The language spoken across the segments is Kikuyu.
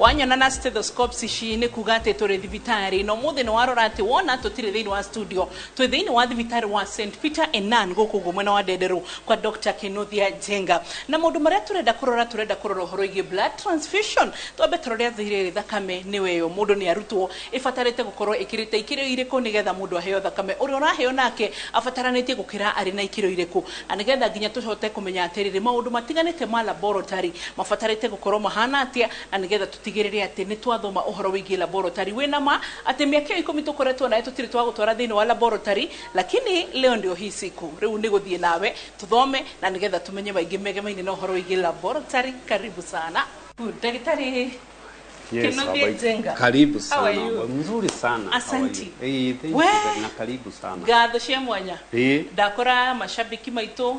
Wanyona na stethoscopes ici nĩ kuga atĩ tũrĩ thibitarĩ, na ũmũthĩ nĩ warora atĩ wona tũtirĩ thĩinĩ wa studio, twĩ thĩinĩ wa thibitarĩ wa St Peter and Nan gũkũ ũguo mwena wa Ndenderũ kwa Dr. Kinuthia Njenga. Na maũndũ marĩa tũrenda kũrora, tũrenda kũrora ũhoro wĩgiĩ blood transfusion. Twambe tũrore atĩrĩrĩ, thakame nĩwe ĩyo mũndũ nĩ arutwo ĩbatarĩte gũkorwo ĩkĩrĩte ikĩro irĩkũ nĩgetha mũndũ aheo thakame, ũrĩa ũraheo nake abataranĩtie gũkĩra arĩ na ikĩro irĩkũ, na nĩgetha nginya tũhote kũmenya atĩrĩrĩ, maũndũ matiganĩte ma laboratory mabatarĩte gũkorwo mahana atĩa, na nĩgetha tũtigĩrĩre atĩ nĩ twathoma ũhoro wĩgiĩ laboratory. Wĩna ma atĩ mĩaka ĩyo 10 tũkoretwo naye tũtirĩ twagũtwara thĩinĩ wa laboratory, lakini leo ndio hii siku, rĩu nĩ gũthiĩ nawe tũthome na nĩgetha tũmenye maingĩ megemaine na ũhoro wĩgiĩ laboratory. Karibu sana Ndagĩtarĩ Yes, Kinuthia Abai. Njenga. Karibu How are sana. you? Mzuri sana. Asante. How are you? Hey, thank We. you. Na karibu sana. Ngatho cia mwanya. Ndakora mashabiki maitũ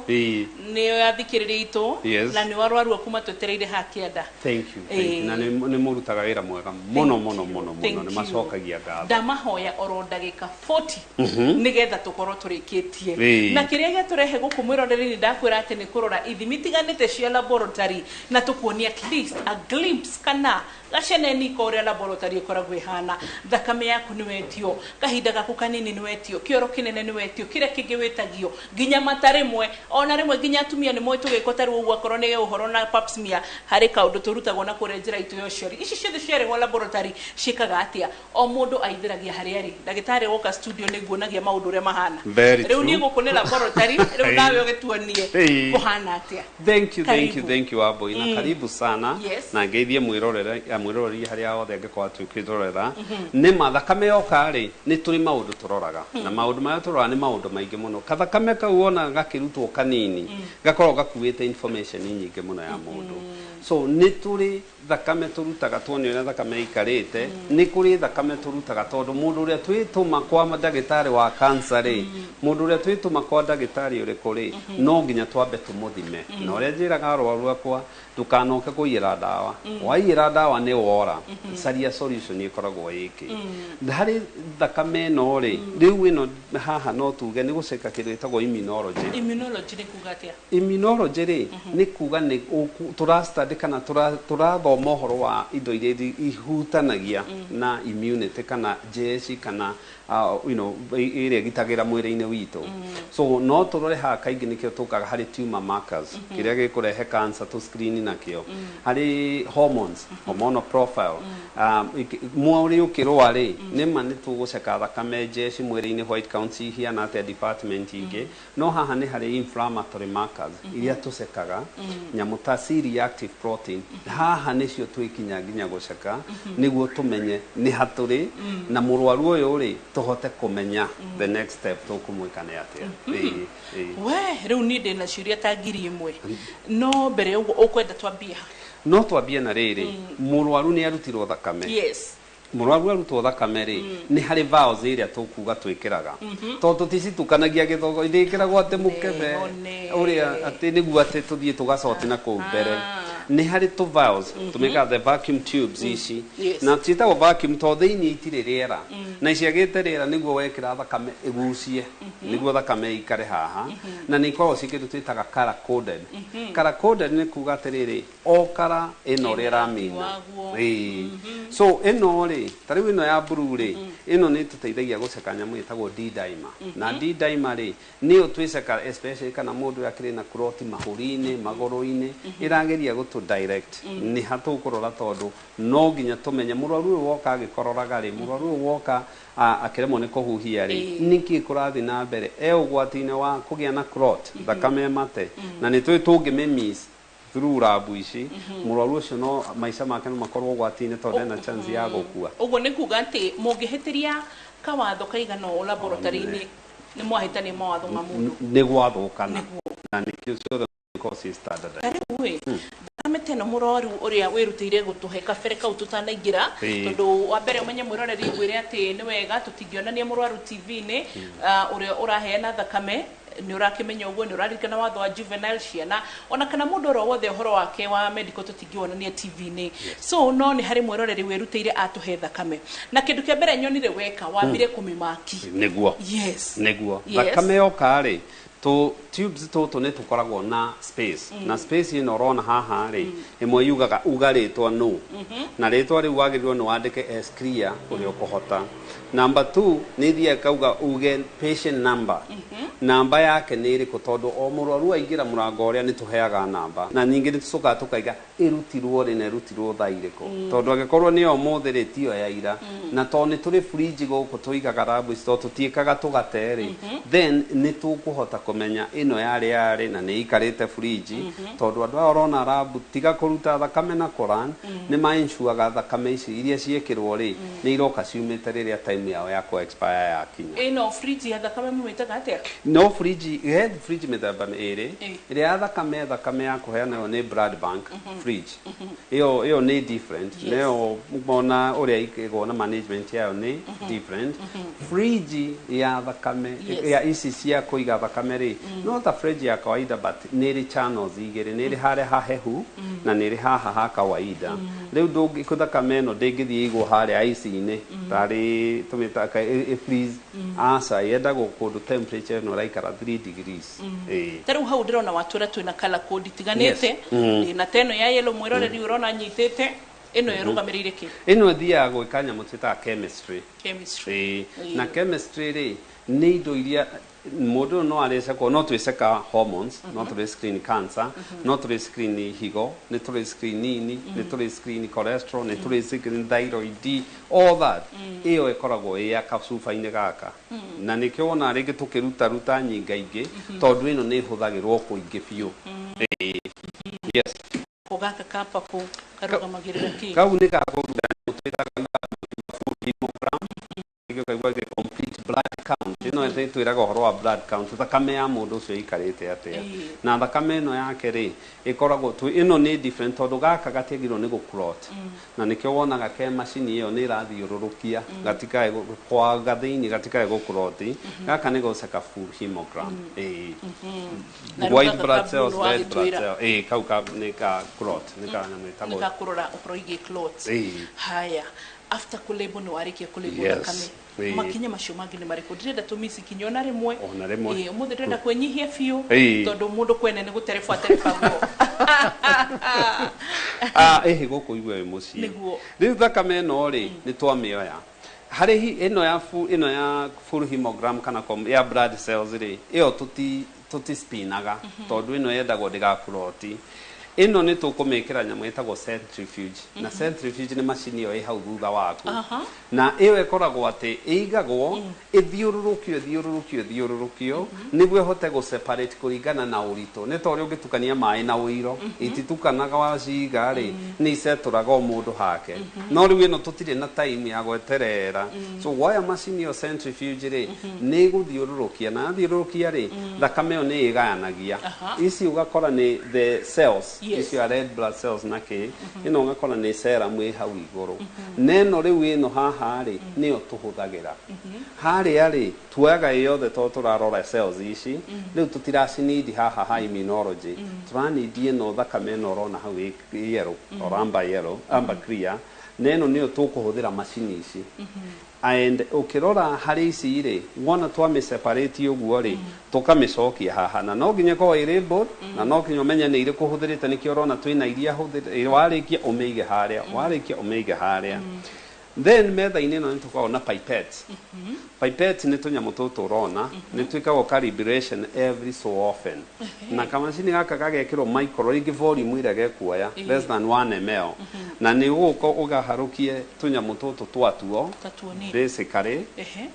nĩ athikĩrĩria itũ na nĩ arwaru aku matwetereire haha kĩanda. Thank you. Thank you. Na nĩ mũrutaga wĩra mwega mũno mũno mũno Thank mũno. Nĩ you. macokagia ngatho. Ndamahoya oro ndagĩka 40 nĩgetha tũkorwo tũrĩkĩtie. Na kĩrĩa gĩatũrehe gũkũ, mwĩroreri, ndakwĩra atĩ nĩ kũrora ithimi itiganĩte cia laboratory na tũkuonia at least a glimpse kana gaceneni ka ũrĩa laboratory ĩkoragwo ĩhana. Thakame yaku nĩ wetio, kahinda gaku kanini nĩ wetio, kĩoro kĩnene nĩ wetio, kĩrĩa kĩngĩ wĩtagio nginya mata rĩmwe, ona rĩmwe nginya atumia nĩ moĩ tũgĩkwo ta rĩu ũguo, akorwo nĩ ũhoro na pap smear, harĩ kaũndũ tũrutagwo na kũrĩa njĩra itũ ya ũciari. Ici ciothe ciarehwo laboratory ciĩkaga atĩa? O mũndũ aithĩragia harĩa arĩ. Ndagĩtarĩ, woka studio nĩ nguonagia maũndũ ũrĩa mahana. Very Rĩu true. niĩ gũkũ nĩ laboratory, rĩu nawe ũgĩtuonie kũhana atĩa. Thank you, thank you, Karibu. thank you, Aboi. Na karibu sana. Na ngeithie mwĩroreri harĩa hothe angĩkorwo atuĩkĩrorera. Nĩ ma thakame yoka rĩ, nĩ tũrĩ maũndũ tũroraga. Na maũndũ marĩa tũroraga nĩ maũndũ maingĩ mũno. Kathakame kau wona gakĩrutwo kanini, gakoragwo gakuĩte information nyingĩ mũno ya mũndũ. So nĩ tũrĩ thakame tũrutaga tuone ũrĩa thakame ĩikarĩte. Nĩ kũrĩ thakame tũrutaga tondũ mũndũ ũrĩa twĩtũma kwa ndagĩtarĩ wa cancer rĩ, mũndũ ũrĩa twĩtũma kwa ndagĩtarĩ ũrĩkũ rĩ, no nginya twambe tũmũthime. Na ũrĩa njĩraga arwaru akwa, ndũkanoke kũiyĩra ndawa. Waiyĩra ndawa nĩ wora. Caria solution ĩkoragwo ĩkĩ harĩ thakame ĩno rĩ. Rĩu ĩno haha no tuge nĩ gũceka kĩndũ gĩtagwo immunology. Immunology nĩ kuga atĩa? Immunology rĩ, nĩ kuga nĩ tũrastudy kana tũrathoma ũhoro wa indo iria ihutanagia na immunity kana jeshi kana ĩrĩa ĩgitagĩra mwĩrĩ-inĩ witũ. So no tũrore haha kaingĩ nĩkĩo tũkaga harĩ tumor markers, kĩrĩa gĩkũrehe cancer tũ screen nakĩo, harĩ hormones, hormonal profile. Mwĩrĩ ũkĩrũa rĩ, nĩma nĩ tũgũceka thakame, jeshi mwĩrĩ-inĩ, white count ihiana atĩa, department ingĩ. No haha nĩ harĩ inflammatory markers iria tũcekaga, nyamũ ta C-reactive protein. Haha nĩcio twĩkinya nginya gũceka nĩguo tũmenye nĩ hatũrĩ na mũrwaru ũyũ rĩ, tũhote kũmenya the next step tũkũmwĩka nĩ atĩa. Ĩĩ. We, rĩu niĩ ndĩna ciũria ta 1000, no mbere ya ũguo ũkwenda twambie ha? No twambie na rĩrĩ, mũrwaru nĩ arutirwo thakame. Mũrwaru arutwo thakame rĩ, nĩ harĩ vials ĩrĩa tũkuga twĩkĩraga, tondũ tũticitukanagia gĩthogo, ndĩkĩragwo atĩ mũkebe One. ũrĩa atĩ nĩguo atĩ tũthiĩ tũgacoti na kũu mbere. Nĩ harĩ tũ vials tũmĩkaga, the vacuum tubes ici. Na ciĩtagwo vacuum tondũ thĩinĩ itirĩ rĩera, na ciagĩte rĩera nĩguo wekĩra thakame ĩgucie, nĩguo thakame ĩikare haha. Na nĩ ikoragwo ci kĩndũ twĩtaga color coded. Color coded nĩ kuga atĩrĩrĩ, o kara ĩno ũrĩa Ĩna rangi ĩramina. waguo. Ĩĩ. So ĩno rĩ, ta rĩu ĩno ya blue rĩ, ĩno nĩ ĩtũteithagia gũceka nyamũ ĩtagwo D dimer. Na D dimer rĩ, nĩyo twĩceka especially kana mũndũ ũrĩa akĩrĩ na clot mahũri-inĩ, magũrũ-inĩ, ĩrageria gũtũ direct nĩ ha tũkũrora, tondũ no nginya tũmenye mũrwaru ũyũ woka agĩkororaga rĩ, mũrwaru ũyũ woka akĩremwo nĩ kũhuhia rĩ, nĩkĩ kũrathiĩ na mbere, e ũgwati-inĩ wa kũgĩa na clot, thakame mate. Na nĩ tũĩ tũngĩmĩ-miss through lab ici, mũrwaru ũcio no maica make no makorwo ũgwati-inĩ tondũ ena chance ya gũkua. Ũguo nĩ kuga atĩ mũngĩhĩtĩria kawatho kaigana ũũ laboratory-inĩ, nĩ mwahĩtania mawatho ma mũndũ. Nĩ gwathũkana. Nĩguo. Na nĩkĩo ciothe ikoragwo ciĩ standardized. Ta rĩu ĩ, thakame ta ĩno, mũrwaru ũrĩa wĩrutĩire gũtũhe kabere kau tũtanaingĩra, tondũ wa mbere ũmenye, mwĩroreri, ngwĩre atĩ nĩ wega tũtingĩonania mũrwaru TV-inĩ ũrĩa ũraheana thakame. Nĩ ũrakĩmenya ũguo, nĩ ũraririkana watho wa juvenile, ciana ona kana mũndũ oro wothe ũhoro wake wa medical tũtingĩwonania TV-inĩ. So no nĩ harĩ mwĩroreri wĩrutĩire atũhe thakame, na kĩndũ kĩa mbere nyonire weka, wambire kũmĩmaki. Nĩguo. Nĩguo. Thakame yoka rĩ, Tũ tubes tũtũ nĩ tũkoragwo na space, na space ĩno ũrona haha rĩ, ĩmwe yugaga uga rĩtwa no, na rĩtwa rĩu wagĩrĩirwo nĩ wandĩke as clear ũrĩa ũkũhota. Number 2 nĩ thiaga kauga uge patient number, namba yake nĩ ĩrĩkũ, tondũ o mũrwaru aingĩra mũrango ũrĩa nĩ tũheaga namba, na ningĩ nĩ tũcokaga tũkaiga ĩrutirwo rĩ na ĩrutirwo thaa irĩkũ, tondũ angĩkorwo nĩ ũmũthĩ rĩ tiyo ya ira, na tondũ nĩ tũrĩ fridge gũkũ tũigaga rabu ici, tondũ tũtiĩkaga tũgate rĩ, then nĩ tũkũhota kũmenya ĩno yarĩ yarĩ na nĩ ĩikarĩte fridge, tondũ andũ aya ũrona rabu tiga kũruta thakame na kũran, nĩ ma-insuaga thakame ici iria ciĩkĩrwo rĩ nĩ iroka ciumĩte rĩrĩa time yao ya kũ expire yakinya. Ĩno fridge ya thakame mũmĩtaga atĩa? No fridge, he fridge mĩthemba ĩrĩ. Ĩĩ. Ĩrĩa ya thakame, thakame ya kũheana ĩyo nĩ blood bank fridge, ĩyo nĩ different. Nayo mona ũrĩa ĩgwo na management yayo nĩ different. Fridge ya thakame ya ici cia kũiga thakame rĩ, no ta fridge ya kawaida, but nĩ ĩrĩ channels igĩrĩ, nĩ ĩrĩ harĩa hahehu na nĩ ĩrĩ haha ha kawaida. Rĩu ndũngĩ thakame ĩno ndĩngĩthiĩ ĩigwo harĩa ice-inĩ tarĩ tũmĩtaka ĩ freeze, aca, yendagwo kũndũ temperature ĩno ĩraikara 3 degrees. Ĩĩ. Ta rĩu hau ndĩrona watwĩra twĩna color code itiganĩte. Yes. Na ta ĩno ya yellow, mwĩroreri ũrona nyitĩte ĩno, ĩrũgamĩrĩire kĩ? Ĩno ĩthiaga gwĩka nyamũ twĩtaga chemistry. Chemistry. Ĩĩ. Na chemistry rĩ, nĩ indo iria mũndũ ũyũ no arĩcekwo, no twĩceka hormones, no tũrĩ screen cancer, no tũrĩ screen higo, nĩ tũrĩ screen ini, nĩ tũrĩ screen cholesterol, nĩ tũrĩ screen thyroid, all that. Ĩyo ĩkoragwo ĩ ya kacuba-inĩ gaka, na nĩkĩo wona rĩngĩ tũkĩruta ruta nyinga ingĩ, tondũ ĩno nĩ ĩhũthagĩrwo kũingĩ biũ. Ĩĩ. Yes. Ko gaka ka purple karũgamagĩrĩra kĩ? Kau nĩ gakũruta twĩtaga full hemogram, nĩkĩo kaigua gĩ complete blood count. Ĩno ĩtwĩraga ũhoro wa blood count, thakame ya mũndũ ũcio ĩikarĩte atĩa. Na thakame ĩno yake rĩ, ĩkoragwo ĩno nĩ different, tondũ gaka gatiagĩrĩirwo nĩ gũ-clot, na nĩkĩo wonaga ke macini ĩyo nĩ ĩrathiũrũrũkia gatikae kwaga thĩinĩ, gatikae gũ-clot. Gaka nĩ gũceka full hemogram. Ĩĩ. Na rĩu White gaka blood ka cells, blue red blood nĩwagĩtwĩra. cell. Ĩĩ, kau ka nĩ ka clot, nĩ ka nyamũ Nĩ ĩtagwo gakũrora ũhoro igiĩ clots. Ĩĩ. Haya, after kũlabel, nĩ warĩkia kũlabel thakame, Ĩĩ. makinya macio mangĩ nĩ marĩkũ? Ndĩrenda tũmici kinya ona rĩmwe. Ona rĩmwe. Ĩĩ, ũmũthĩ ndĩrenda kwĩnyihia biũ, Ĩĩ. tondũ mũndũ kwene nĩ gũterebwo aterebagwo. Ah, ĩhĩ, gũkũ igwe wĩ mũciĩ. Nĩguo. Rĩu thakame ĩno rĩ, nĩ twamĩoya harĩ ĩno ya ĩno ya full hemogram kana ya blood cells rĩ, ĩyo tũti spinaga, tondũ ĩno yendagwo ndĩgakuroti. Ĩno nĩ tũkũmĩkĩra nyamũ ĩtagwo centrifuge, na centrifuge nĩ macini ĩyo ĩ hau thutha waku. Na ĩyo ĩkoragwo atĩ ĩigagwo ĩthiũrũrũkio, ĩthiũrũrũkio, ĩthiũrũrũkio nĩguo ĩhote gũ separate kũringana na ũritũ. Nĩ ta ũrĩa ũngĩtukania maĩ na ũiro, ititukanaga, waciga rĩ, nĩ icetũraga o mũndũ hake. No rĩu ĩno tũtirĩ na time ya gweterera, so woya macini ĩyo centrifuge rĩ, nĩ ĩgũthiũrũrũkia, na yathiũrũrũkia rĩ, thakame ĩyo nĩ ĩgayanagia. Ici ũgakora nĩ the cells, icio ya red blood cells, na kĩ ĩno ũgakora nĩ serum ĩ hau igũrũ. Na ĩno rĩu ĩno haha rĩ, nĩyo tũhũthagĩra harĩa rĩ, tuoyaga ĩ yothe tondũ tũrarora cells ici. Rĩu tũtiracinidi haha ha immunology, tũranidi ĩno thakame ĩno ũrona hau ĩ yellow or amber yellow, amber clear, na ĩno nĩyo tũkũhũthĩra macini ici. And ũkĩrora harĩ ici rĩ, wona twamĩ separate ũguo rĩ, tũkamĩcokia haha, na no nginya ĩkorwo ĩ labeled, na no nginya ũmenye nĩ irĩkũ ũhũthĩrĩte. Nĩkĩo ũrona twĩna iria hũthĩrĩ, warĩkia ũmĩige harĩa, warĩkia ũmĩige harĩa. Then metha-inĩ ĩno nĩ tũkoragwo na pipette. Pipette nĩ tũnyamũ tũtũ ũrona nĩ twĩkagwo calibration every so often, na kamacini gaka gagekĩrwo micro, rĩngĩ volume ĩrĩa gekuoya less than 1 ml, na nĩ ũgũka ũgaharũkie tũnyamũ tũtũ twatuo. Ta tuonie. Basically,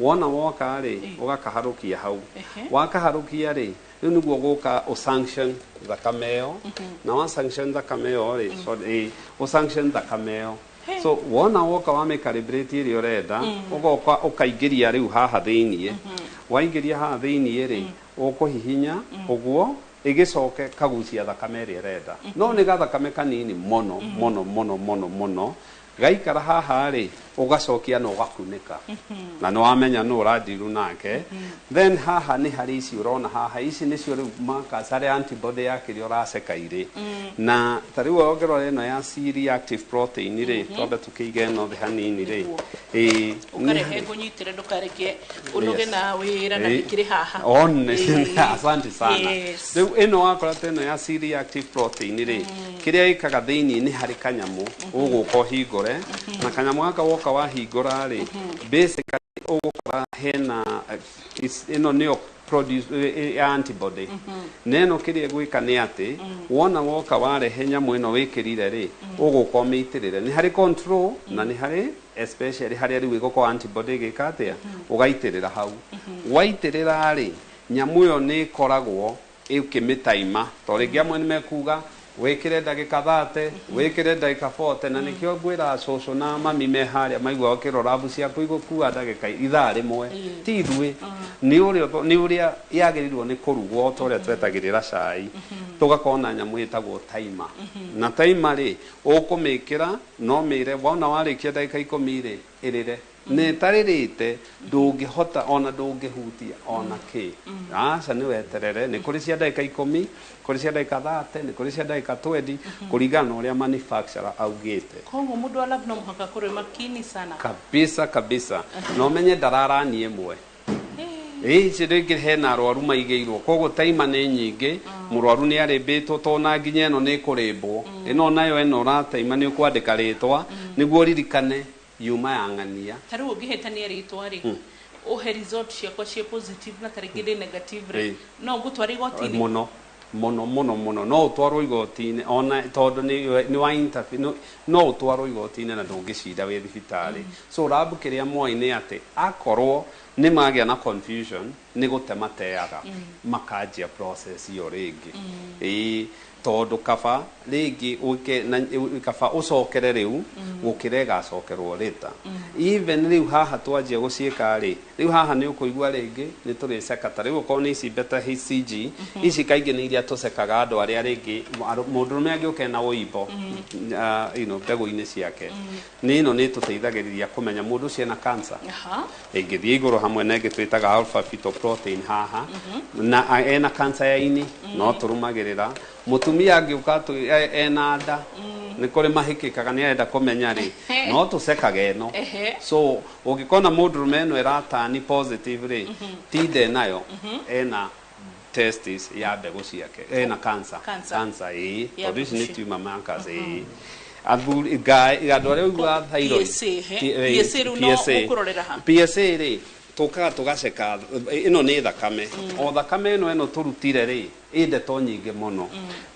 wona woka rĩ, ũgakaharũkia hau. Wakaharũkia rĩ, rĩu nĩguo gũka ũsanction thakame ĩyo, na wa sanction thakame ĩyo rĩ, sorry, ũsanction thakame ĩyo. So wona woka wamĩ calibrate ĩrĩa ũrenda, ũgoka ũkaingĩria rĩu haha thĩiniĩ. Waingĩria haha thĩiniĩ rĩ, ũkũhihinya ũguo ĩgĩcoke kagucia thakame ĩrĩa ĩrenda, no nĩ gathakame kanini mũno mũno mũno mũno mũno. Gaikara haha rĩ, ũgacokia na ũgakunĩka. Na nĩ wamenya nũ ũrandiru nake. Then haha nĩ harĩ ici ũrona haha, ici nĩcio rĩu markers harĩa antibody ya kĩrĩa ũraceka irĩ. Na ta rĩu ũngĩrora ĩno ya C reactive protein rĩ, twambe tũkĩige ĩno thĩ hanini rĩ. Ĩĩ, Ũkarehe ngũnyitĩre, ndũkareke ũnoge na wĩra na ndĩkĩrĩ haha. One, asante sana. Yes. Rĩu ĩno wakora ta ĩno ya C reactive protein rĩ, kĩrĩa ĩkaga thĩinĩ nĩ harĩ kanyamũ ũgũka ũhingũre, na kanyamũ gaka woka wahingũra rĩ, basically ũgũkora hena ĩno nĩyo produce ya antibody. Na ĩno kĩrĩa ĩgwĩka nĩ atĩ wona woka warehe nyamũ ĩno wĩkĩrire rĩ, ũgũka ũmĩitĩrĩre. Nĩ harĩ control na nĩ harĩ especially harĩa rĩu ĩgũkorwo antibody ĩgĩka atĩa, ũgaitĩrĩra hau. Waitĩrĩra rĩ, nyamũ ĩyo nĩ ĩkoragwo ĩkĩmĩtaima, to rĩngĩ amwe nĩ mekuga wĩkĩre ndagĩka 30, wĩkĩre ndagĩka 40, na nĩkĩo ngwĩra cũcũ na mami me harĩa maigua ũkĩrora rabu ciaku igũkua ndagĩka ithaa rĩmwe. Ti ithuĩ, nĩ ũrĩa yagĩrĩirwo nĩ kũrugwo ta ũrĩa twetagĩrĩra cai. Tũgakorwo na nyamũ ĩtagwo timer. Na timer rĩ, ũkũmĩkĩra no mĩre wona warĩkia ndagĩka 10 rĩ, ĩrĩre. Na ĩtarĩrĩte ndũngĩhota ona ndũngĩhutia ona kĩ. Aca nĩ weterere, nĩ kũrĩ cia ndagĩka 10, kũrĩ cia ndagĩka 30, nĩ kũrĩ cia ndagĩka 20, kũringana na ũrĩa manufacturer augĩte. Koguo mũndũ wa lab no mũhaka akorwo e makini sana. Kabisa kabisa. Na ũmenye ndararani ĩmwe. Ici rĩngĩ hena arwaru maigĩirwo, koguo taima nĩ nyingĩ, mũrwaru nĩ arĩmbĩtwo to na nginya ĩno nĩ ĩkũrĩmbwo. Ĩno nayo ĩno ũrataima nĩ ũkwandĩka rĩtwa nĩguo ũririkane yuma ya ng'ania. Ta rĩu ũngĩhĩtania rĩtwa rĩ, ũhe result ciakwa ciĩ positive na ta rĩngĩ ndĩ negative rĩ, no ngũtware igoti-inĩ? Mũno mũno mũno mũno, no ũtwarwo igoti-inĩ ona tondũ nĩ wa interview, no ũtwarwo igoti-inĩ na ndũngĩcinda wĩ thibitarĩ. So lab kĩrĩa moĩ nĩ atĩ akorwo nĩ magĩa na confusion nĩ gũte mateaga, makanjia process ĩyo rĩngĩ. Ĩĩ, tondũ kaba rĩngĩ ũke na kaba ũcokere rĩu gũkĩra ĩgacokerwo later. Even rĩu haha twanjia gũciĩka rĩ, rĩu haha nĩ ũkũigua rĩngĩ nĩ tũrĩceka. Ta rĩu okorwo nĩ ici beta HCG, ici kaingĩ nĩ iria tũcekaga andũ arĩa rĩngĩ mũndũrũme angĩũka ena ũimbo, you know, mbegũ-inĩ ciake, nĩ ĩno nĩ ĩtũteithagĩrĩria kũmenya mũndũ ũcio ena cancer. Ĩngĩthiĩ igũrũ hamwe na ĩngĩ twĩtaga alpha fetoprotein haha, na ena cancer ya ini, no tũrũmagĩrĩra. Mũtumia angĩũka ena nda, nĩ kũrĩ mahĩkĩkaga nĩ arenda kũmenya rĩ, no tũcekage ĩno. So ũngĩkona mũndũrũme ĩno ĩratani positive rĩ, ti nda nayo, ena testis ya mbegũ ciake, ena cancer. Cancer, ĩĩ, tondũ ici nĩ tumor markers, ĩĩ. Athuri andũ arĩa ũiguaga thyroid, PSA rĩu no ũkũrorera ha? PSA rĩ, tũkaga tũgaceka, ĩno nĩ thakame. O thakame ĩno tũrutire rĩ, ĩ ndeto nyingĩ mũno.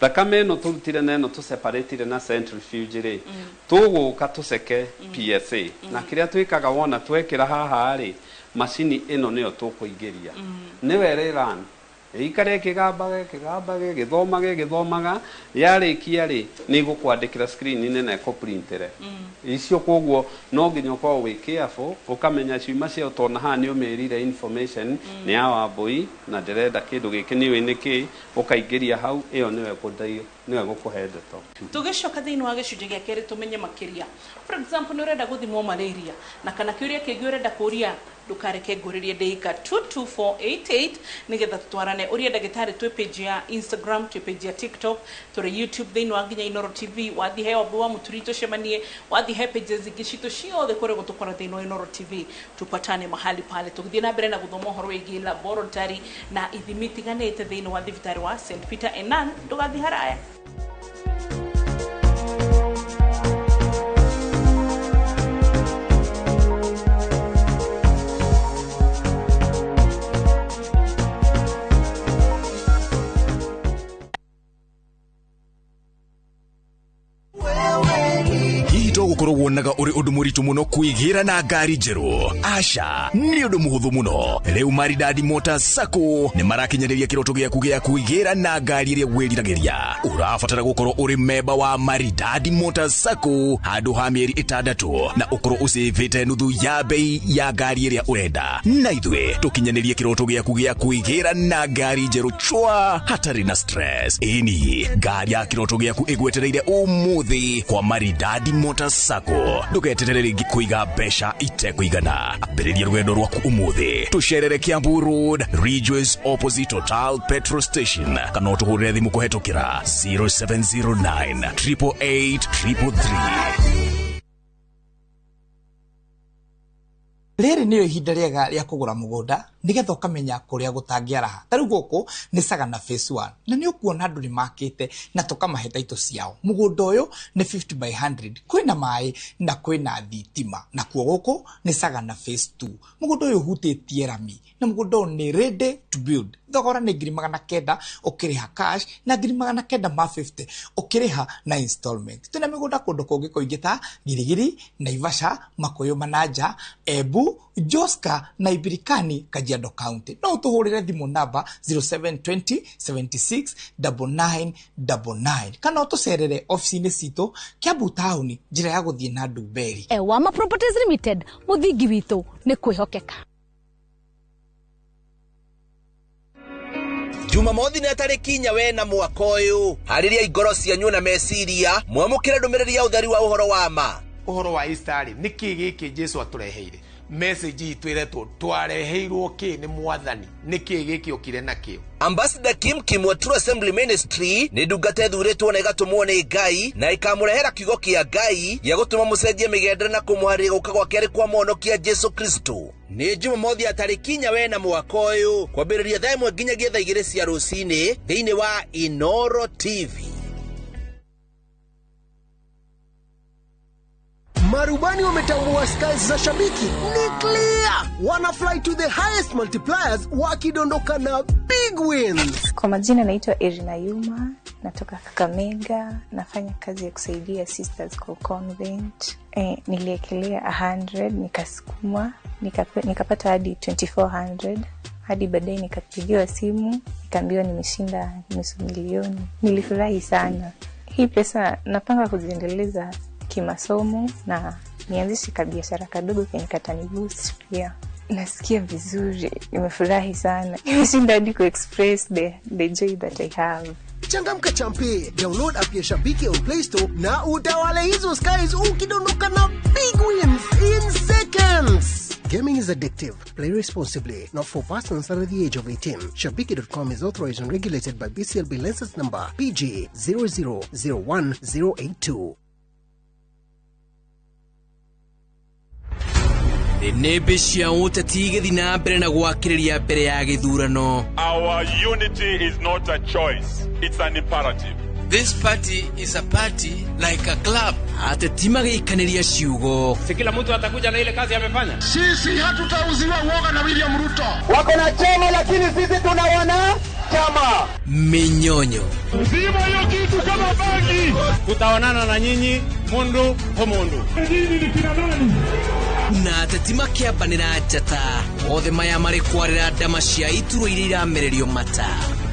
Thakame ĩno tũrutire na ĩno tũseparatire na centrifuge rĩ, tũgũka tũceke PSA. Na kĩrĩa twĩkaga wona twekĩra haha rĩ, macini ĩno nĩyo tũkũingĩria. Nĩwe ĩrĩ run. Ĩikare ĩkĩgambaga ĩkĩgambaga ĩgĩthomaga ĩgĩthomaga, yarĩkia rĩ, nĩ ĩgũkwandĩkĩra screen-inĩ na ĩkũprintĩre. Icio koguo no nginya ũkorwo wĩ careful, ũkamenya ciuma cia tondũ haha nĩ ũmĩrire information nĩ ya Wambui na ndĩrenda kĩndũ gĩkĩ nĩũĩ nĩ kĩ, ũkaingĩria hau, ĩyo nĩyo nĩyo ĩgũkũhe ndeto. Tũgĩcoka thĩinĩ wa gĩcunjĩ gĩa kerĩ tũmenye makĩria. For example, nĩ ũrenda gũthimwo malaria, na kana kĩũria kĩngĩ ũrenda kũria, ndũkareke ngũrĩrie ndĩika 22488 nĩgetha tũtwarane. Ũria ndagĩtarĩ twĩ page ya Instagram, twĩ page ya TikTok, tũrĩ YouTube thĩinĩ wa nginya Inooro TV, wathiĩ he Wambui wa Mũturi tũcemanie, wathiĩ he pages ingĩ citũ ciothe kũrĩa gũtũkora thĩinĩ wa Inooro TV, tupatane mahali pale. Tũgĩthiĩ na mbere na gũthoma ũhoro wĩgiĩ laboratory na ithimi itiganĩte thĩinĩ wa thibitarĩ wa St Peter and Nan. Ndũgathiĩ haraya. Gũkorwo wonaga ũrĩ ũndũ mũritũ mũno kwĩgĩra na ngari njerũ? Aca, nĩ ũndũ mũhũthũ mũno. Rĩu Maridadi Motors Sacco nĩ marakinyanĩria kĩroto gĩaku gĩa kwĩgĩra na ngari ĩrĩa wĩriragĩria. Ũrabatara gũkorwo ũrĩ memba wa Maridadi Motors Sacco handũ ha mĩeri 6 na ũkorwo ũcĩvĩte nuthu ya bei ya ngari ĩrĩa ũrenda, na ithuĩ tũkinyanĩrie kĩroto gĩaku gĩa kwĩgĩra na ngari njerũ chwa hatarĩ na stress. Ĩni, ngari ya kĩroto gĩaku ĩgwetereire ũmũthĩ kwa Maridadi Motors Sacco. Sacco. Ndũgeterere rĩngĩ kũiga mbeca itekũigana. Ambĩrĩria rũgendo rwaku ũmũthĩ. Tũcerere Kiambu Road, Ridgeways opposite Total Petrol Station, kana ũtũhũrĩre thimũ kũhetũkĩra 0709 888 333. Rĩrĩ nĩrĩo ihinda rĩega rĩa kũgũra mũgũnda nĩgetha ũkamenya kũrĩa gũtangĩaraha. Ta rĩu gũkũ nĩ Sagana Phase 1 na nĩ ũkuona andũ nĩ makĩte na tũkamahe taitũ ciao. Mũgũnda ũyũ nĩ 50 by 100, kwĩna maĩ na kwĩna thitima. Nakuo gũkũ nĩ Sagana Phase 2. Mũgũnda ũyũ ũhutĩtie rami na mũgũnda ũyũ nĩ ready to build. Thogora nĩ 900,000 ũkĩrĩha cash na 950 ũkĩrĩha na installment. Twĩna mĩgũnda kũndũ kũngĩ kũingĩ ta Girigiri, Naivasha, Makuyu Manaja, Embu, Joska na Ibirikani, Kajiado County. No ũtũhũrĩre thimũ namba 0720 76 9999 kana ũtũcerere ofici-inĩ citũ Kiambu taũni, njĩra ya gũthiĩ na Ndumberi. Ewama Properties Limited, mũthingi witũ nĩ kwĩhokeka. Jumamothi nĩ tarĩki inya wena mwaka ũyũ. Harĩria ingoro cianyu na meciria mwamũkĩre ndũmĩrĩri ya ũtheri wa ũhoro wa ma. Ũhoro wa Easter rĩ, nĩkĩ gĩkĩ Jesu atũreheire? Message itũ ĩretwo twareheirwo kĩ nĩ mwathani, nĩkĩ gĩkĩ okire nakĩo? Ambassador Kim Kim wa True Assembly Ministry nĩ ndungata ĩthurĩtwo na ĩgatũmwo nĩ Ngai na ĩkamũrehera kiugo kĩa Ngai gĩa gũtũma mũcenjie mĩgendere na kũmũharĩria gũka gwa kerĩ kwa mũhonokia Jesu Kristo. Nĩ Jumamothi ya tarĩki inya wena mwaka ũyũ kwambĩrĩria thaa 1 nginyagia thaa 2 cia rũcinĩ thĩinĩ wa Inoro TV. Marubani wametambua skies za shabiki ni clear, wana fly to the highest multipliers wakidondoka na big wins. Kwa majina naitwa Irina Yuma, natoka Kakamega, nafanya kazi ya kusaidia sisters kwa convent. Niliekelea 100 nikasukuma, nikapata hadi 2400. Hadi baadaye nikapigiwa simu, nikaambiwa nimeshinda 500,000. Nilifurahi sana. Hii pesa napanga kuziendeleza kimasomo na nianzishe kabiashara kadogo kenye kataniboost pia. Nasikia vizuri, nimefurahi sana. Nimeshinda hadi ku-express the joy that I have. Changamka champe, download app ya Shabiki on Play Store na utawale hizo skies ukidondoka na big wins in seconds. Gaming is addictive. Play responsibly. Not for persons under the age of 18. Shabiki.com is authorized and regulated by BCLB license number PG 0001082. Nĩmbĩ cia ũteti igĩthiĩ na mbere na gwakĩrĩria mbere ya gĩthurano. Our unity is not a choice, it's an imperative. This party is a party like a club. Ateti magĩikanĩria ciugo. Si kila mtu atakuja na ile kazi amefanya. Sisi hatutauziwa uoga na William Ruto. Wako na chama lakini sisi tuna wana chama. Minyonyo. Zima hiyo kitu kama bangi. Tutaonana na nyinyi mundu kwa mundu. Nyinyi ni kina nani? Na ateti makĩambanĩra njata othe maya marĩ kwarĩra ndama cia iturwa iria iramererio mata.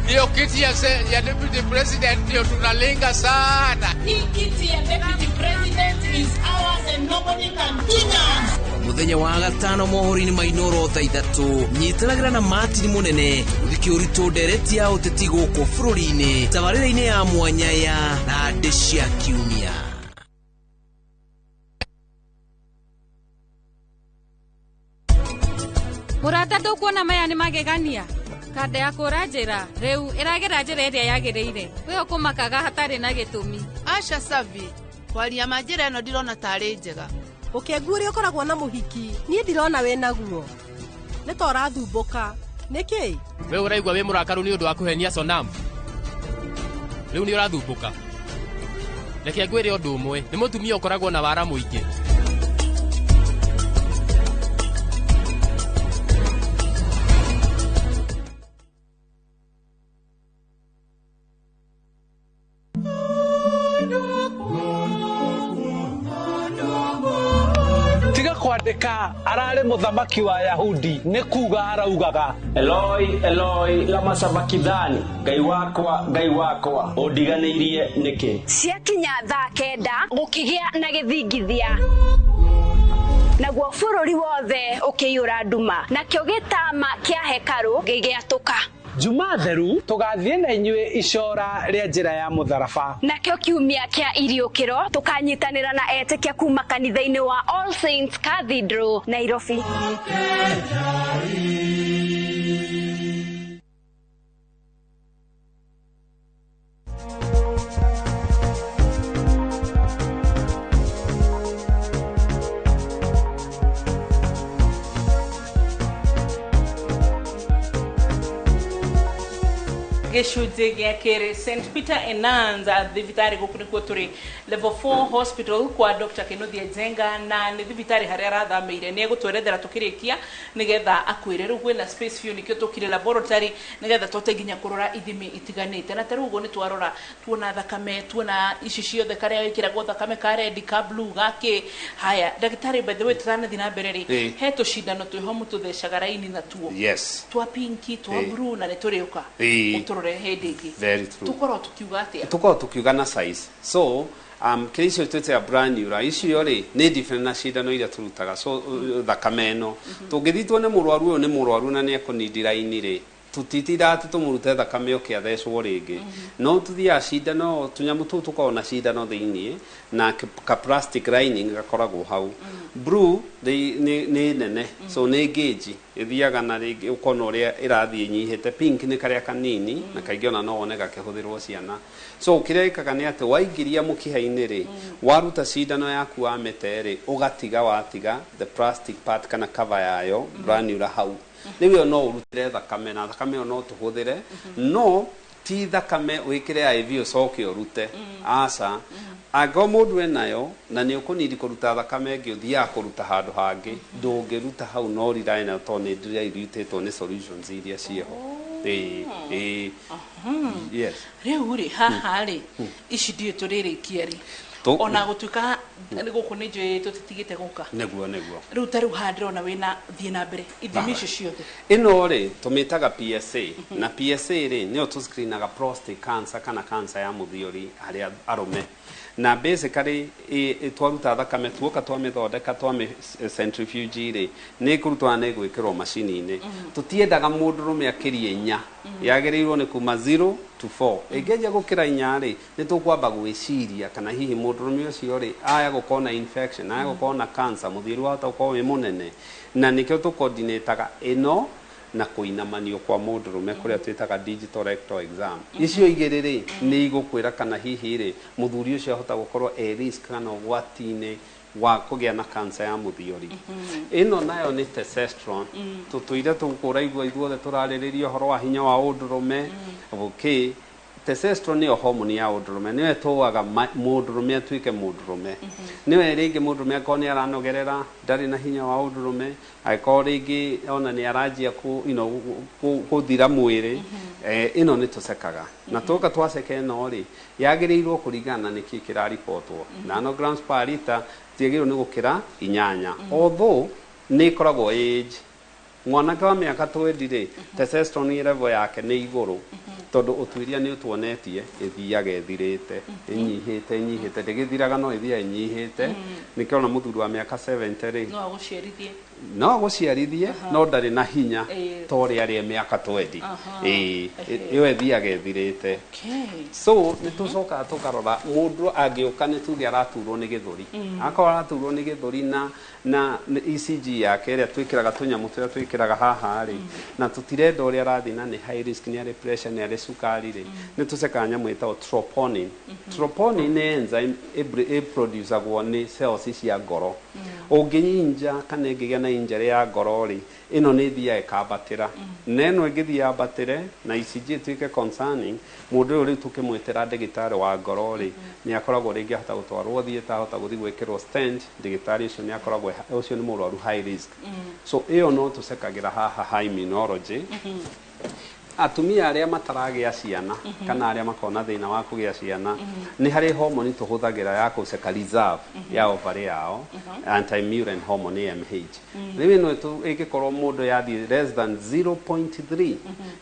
Hiyo kiti ya deputy president ndio tunalenga sana. Hii kiti ya deputy president is ours and nobody can touch us. Muthenya wa gatano mohoro-inĩ ma Inoro thaa 3 nyitanagĩra na Martin Mũnene ũthike ũritũ ndereti ya ũteti gũkũ bũrũri-inĩ tabarĩra-inĩ ya mwanya ya Nandĩ cia Kiumia. Mũrata ndũkuona maya nĩ magegania. Kanda ya kũra njĩra rĩu ĩragĩra njĩra ĩrĩa yagĩrĩire. We ũkũmakaga hatarĩ na gĩtũmi. Aca Savi, kwaria ma njĩra ĩno ndirona tarĩ njega. Ũkĩngu ũrĩa ũkoragwo na mũhiki, niĩ ndirona wĩ naguo. Nĩ ta ũrathumbũka. Nĩkĩ? We ũraigua wĩ mũrakaru nĩ ũndũ wa kũhenia Sonam. Rĩu nĩ ũrathumbũka. Reke ngwĩre ũndũ ũmwe, nĩ mũtumia ũkoragwo na wara mũingĩ. Kwandĩka ararĩ mũthamaki wa Yahudi nĩ kuga araugaga Eloi Eloi lama sabakithani, Ngai wakwa Ngai wakwa ũndiganĩirie nĩkĩ? Ciakinya thaa 9 gũkĩgĩa na gĩthingithia, naguo bũrũri wothe ũkĩiyũra nduma, nakĩo gĩtama kĩa hekarũ gĩgĩatũka. Juma theru tũgathiĩ na inyuĩ icora rĩa njĩra ya mũtharaba. Nakĩo kiumia kĩa iriũkĩro tũkanyitanĩra na etĩkia kuma kanitha-inĩ wa All Saints Cathedral, Nairobi. Gĩcunjĩ gĩa kerĩ, St Peter Enans thibitarĩ gũkũ nĩkuo tũrĩ, level 4 hospital kwa Dr Kinuthia Njenga, na nĩ thibitarĩ harĩa arathamĩire. Nĩ egũtwerethera tũkĩrĩkia nĩgetha akwĩre rĩu kwĩna space biũ, nĩkĩo tũkire laboratory nĩgetha tũhote nginya kũrora ithimi itiganĩte. Na ta rĩu ũguo nĩ twarora, tuona thakame, tuona ici ciothe, karĩa wĩkĩragwo thakame ka red, ka blue, gakĩ. Haya ndagĩtarĩ, by the way, tũtanathiĩ na mbere rĩ, he tũcindano twĩho mũtũthecaga raini natuo, twa pinki, twa blue, na nĩ tũrĩũka ũtũrore hĩndĩ ĩngĩ. Very true. Tũkorwo tukiuga atĩa? Tukorwo tukiuga na size. So kĩrĩa icio twĩtaga branula icio rĩ, nĩ different na cindano iria tũrutaga. So thakame ĩno tũngĩthiĩ tuone mũrwaru ũyũ nĩ mũrwaru na nĩ ekũnindi raini rĩ, tũtitindaga atĩ tũmũrute thakame oke athecwo rĩngĩ. No tũthiaga cindano, tũnyamũ tũu tũkoragwo na cindano thĩiniĩ na ka plastic lining gakoragwo hau. Blue nĩ nene, so nĩ gauge ĩthiaga na rĩngĩ ũkona ũrĩa ĩrathiĩ ĩnyihĩte. Pink nĩ karĩa kanini, na kaingĩ ona no wone gakĩhũthĩrwo ciana. So kĩrĩa ĩkaga nĩ atĩ waingĩria mũkiha-inĩ rĩ, waruta cindano yaku wamĩte rĩ, ũgatiga watiga the plastic part kana cover yayo branula hau. Rĩu ĩyo no ũrutĩre thakame, na thakame ĩyo no tũhũthĩre, no ti thakame wĩkĩre IV ũcoke ũrute, aca. Angĩkorwo mũndũ enayo na nĩ ũkũnindi kũruta thakame ĩngĩ, ũthiaga kũruta handũ hangĩ, ndũngĩruta hau no riraĩ nayo tondũ nĩ ndĩrairutĩtwo nĩ solutions iria ciĩho. Ĩĩ, yes. Rĩu rĩ, haha rĩ, ici ndiũĩ tũrĩrĩkia rĩ, ona gũtuĩka gũkũ nĩ njũĩ tũtitigĩte gũka. Nĩguo. Rĩu ta rĩu haha ndĩrona wĩna thiĩ na mbere ithimi icio ciothe. Ĩno rĩ, tũmĩtaga PSA, na PSA rĩ, nĩyo tũscreenaga prostate cancer kana cancer ya mũthiori harĩ arũme. Na basically twaruta thakame, tuoka twamĩthondeka, twamĩ centrifuge rĩ, nĩ ĩkũrutwo na nĩ ĩgwĩkĩrwo macini-inĩ. Tũtiendaga mũndũrũme akĩrie 4, yagĩrĩirwo nĩ kuma 0 to 4. Ĩngĩanjia gũkĩra 4 rĩ, nĩ tũkwamba gwĩciria kana hihi mũndũrũme ũcio rĩ, aya gũkorwo na infection, aya gũkorwo na cancer, mũthiori wahota gũkorwo wĩ mũnene. Na nĩkĩo tũcoordinataga ĩno na kũinamanio kwa mũndũrũme kũrĩa twĩtaga digital rectal exam. Icio igĩrĩ rĩ, nĩ igũkwĩra kana hihi rĩ, mũthuri ũcio ahota gũkorwo e risk kana ũgwati-inĩ wa kũgĩa na cancer ya mũthiori. Ĩno nayo nĩ testosterone. Tũtũire tũkũraigua ithuothe tũrarĩrĩria ũhoro wa hinya wa ũndũrũme. Okay, testosterone nĩyo hormone ya ũndũrũme, nĩyo ĩtũaga mũndũrũme atuĩke mũndũrũme. Nĩyo rĩngĩ mũndũrũme akorwo nĩ aranogerera, ndarĩ na hinya wa ũndũrũme, angĩkorwo rĩngĩ ona nĩ aranjia you know, kũthira mwĩrĩ, ĩno nĩ tũcekaga. Na tuoka twaceka ĩno rĩ, yagĩrĩirwo kũringana na nĩkĩ kĩraribotwo. Nanograms per liter tiagĩrĩirwo nĩ gũkĩra 8. Although nĩ ĩkoragwo age, mwanake wa mĩaka 20 rĩ, testosterone level yake nĩ igũrũ, tondũ ũtuĩria nĩ ũtuonetie ĩthiaga ĩthirĩte, ĩnyihĩte, ĩnyihĩte, ndĩgĩthiraga no ĩthiaga ĩnyihĩte. Nĩkĩo ona mũthuri wa mĩaka 70 rĩ, no agũciarithie, no agũciarithie, no ndarĩ na hinya ta ũrĩa arĩ e mĩaka 20. Ĩĩ, ĩyo ĩthiaga ĩthirĩte. So nĩ tũcokaga tũkarora mũndũ angĩũka nĩ tuge araturwo nĩ gĩthũri. Akorwo araturwo nĩ gĩthũri na ECG yake ĩrĩa twĩkĩraga tũnyamũ tũrĩa twĩkĩraga haha rĩ, na tũtirenda ũrĩa arathiĩ na nĩ high risk, nĩ arĩ pressure, nĩ arĩ cukari rĩ, nĩ tũcekaga nyamũ ĩtagwo troponin. Troponin nĩ enzyme ĩproducagwo nĩ cells cia ngoro. Ũngĩinja kana ĩngĩgĩa na injury ya ngoro rĩ, ĩno nĩ ĩthiaga ĩkambatĩra. Na ĩno ĩngĩthiĩ yambatĩre na ECG ĩtuĩke concerning, mũndũ ũyũ rĩu tũkĩmwĩtĩra ndagĩtarĩ wa ngoro rĩ, nĩ akoragwo rĩngĩ ahota gũtwarwo theatre, ahota gũthiĩ gwĩkĩrwo stent, ndagĩtarĩ ũcio nĩ akoragwo ũcio nĩ mũrwaru high risk. So ĩyo no tũcekagĩra haha ha immunology. Atumia arĩa mataragĩa ciana kana arĩa makoragwo na thĩna wa kũgĩa ciana, nĩ harĩ hormone tũhũthagĩra ya gũceka reserve ya ovary yao, anti-Müllerian hormone, AMH. Rĩu ĩno ĩngĩkorwo mũndũ yathiĩ less than 0.3,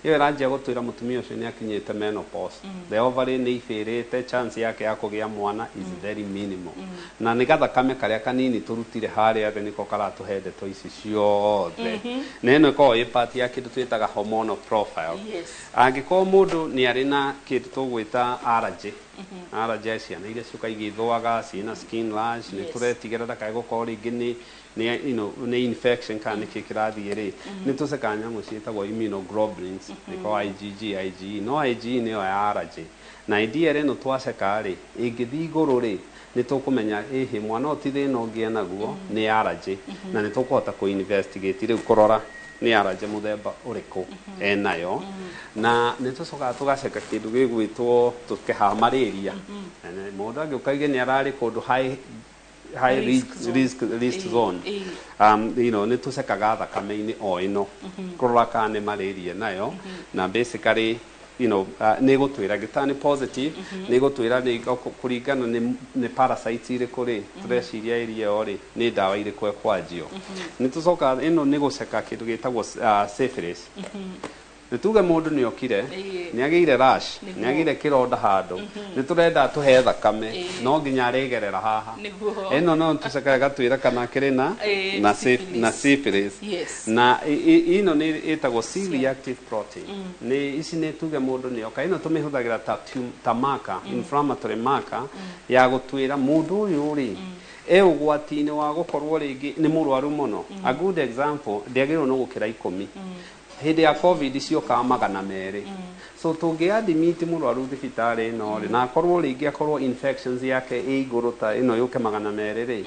ĩyo ĩranjia gũtwĩra mũtumia ũcio nĩ akinyĩte menopause, the ovary nĩ ibĩrĩte, chance yake ya kũgĩa mwana is very minimal. Na nĩ gathakame karĩa kanini tũrutire harĩa thĩ nĩko karatũhe ndeto ici ciothe. Na ĩno ĩkoragwo ĩ part ya kĩndũ twĩtaga hormonal profile. Angĩkorwo mũndũ nĩ arĩ na kĩndũ tũgwĩta allergy, allergy ya ciana iria ciũka igĩthũaga ciĩna skin rash, nĩ tũretigĩra ndakae gũkorwo rĩngĩ nĩ nĩ infection kana nĩkĩ kĩrathiĩ rĩ, nĩ tũcekaga nyamũ ciĩtagwo immunoglobulins, nĩko IgG, IgE. No IgE nĩyo ya allergy, na IDL ĩno twaceka rĩ, ĩngĩthiĩ igũrũ rĩ, nĩ tũkũmenya ĩhĩ mwana ũyũ ti thĩna ũngĩ enaguo, nĩ allergy, na nĩ tũkũhota kũ investigate rĩu kũrora nĩ allergy mũthemba ũrĩkũ enayo. Na nĩ tũcokaga tũgaceka kĩndũ gĩgwĩtwo tũkeha malaria. Na mũndũ angĩũka aige nĩ ararĩ kũndũ high high risk risk zone. Risk zone, nĩ tũcekaga thakame-inĩ o ĩno kũrora kana nĩ malaria nayo. Na basically nĩ gũtwĩra gĩta nĩ positive, nĩ gũtwĩra nĩ kũringana nĩ parasites irĩkũ rĩ tũreciria area ĩyo rĩ, nĩ ndawa irĩkũ ĩkwanjio. Nĩ tũcokaga ĩno nĩ gũceka kĩndũ gĩtagwo syphilis. Nĩ tuge mũndũ nĩ okire, nĩ agĩire rash, nĩ agĩire kĩronda handũ, nĩ tũrenda tũhe thakame, no nginya arĩgerera haha. Ĩno no tũcekaga gatwĩra kana akĩrĩ na na syphilis. Na syphilis. Na ĩno nĩ ĩtagwo C reactive protein. Nĩ ici nĩ tuge mũndũ nĩ oka, ĩno tũmĩhũthagĩra ta marker, inflammatory marker ya gũtwĩra mũndũ ũyũ rĩ e ũgwati-inĩ wa gũkorwo rĩngĩ nĩ mũrwaru mũno. A good example, ndĩagĩrĩirwo nĩ gũkĩra 10. Hĩndĩ ya COVID ciokaga 200. So tũngĩ admit mũrwaru thibitarĩ ĩno rĩ, na akorwo rĩngĩ akorwo infections yake ĩ igũrũ ta ĩno yũke 200 rĩ,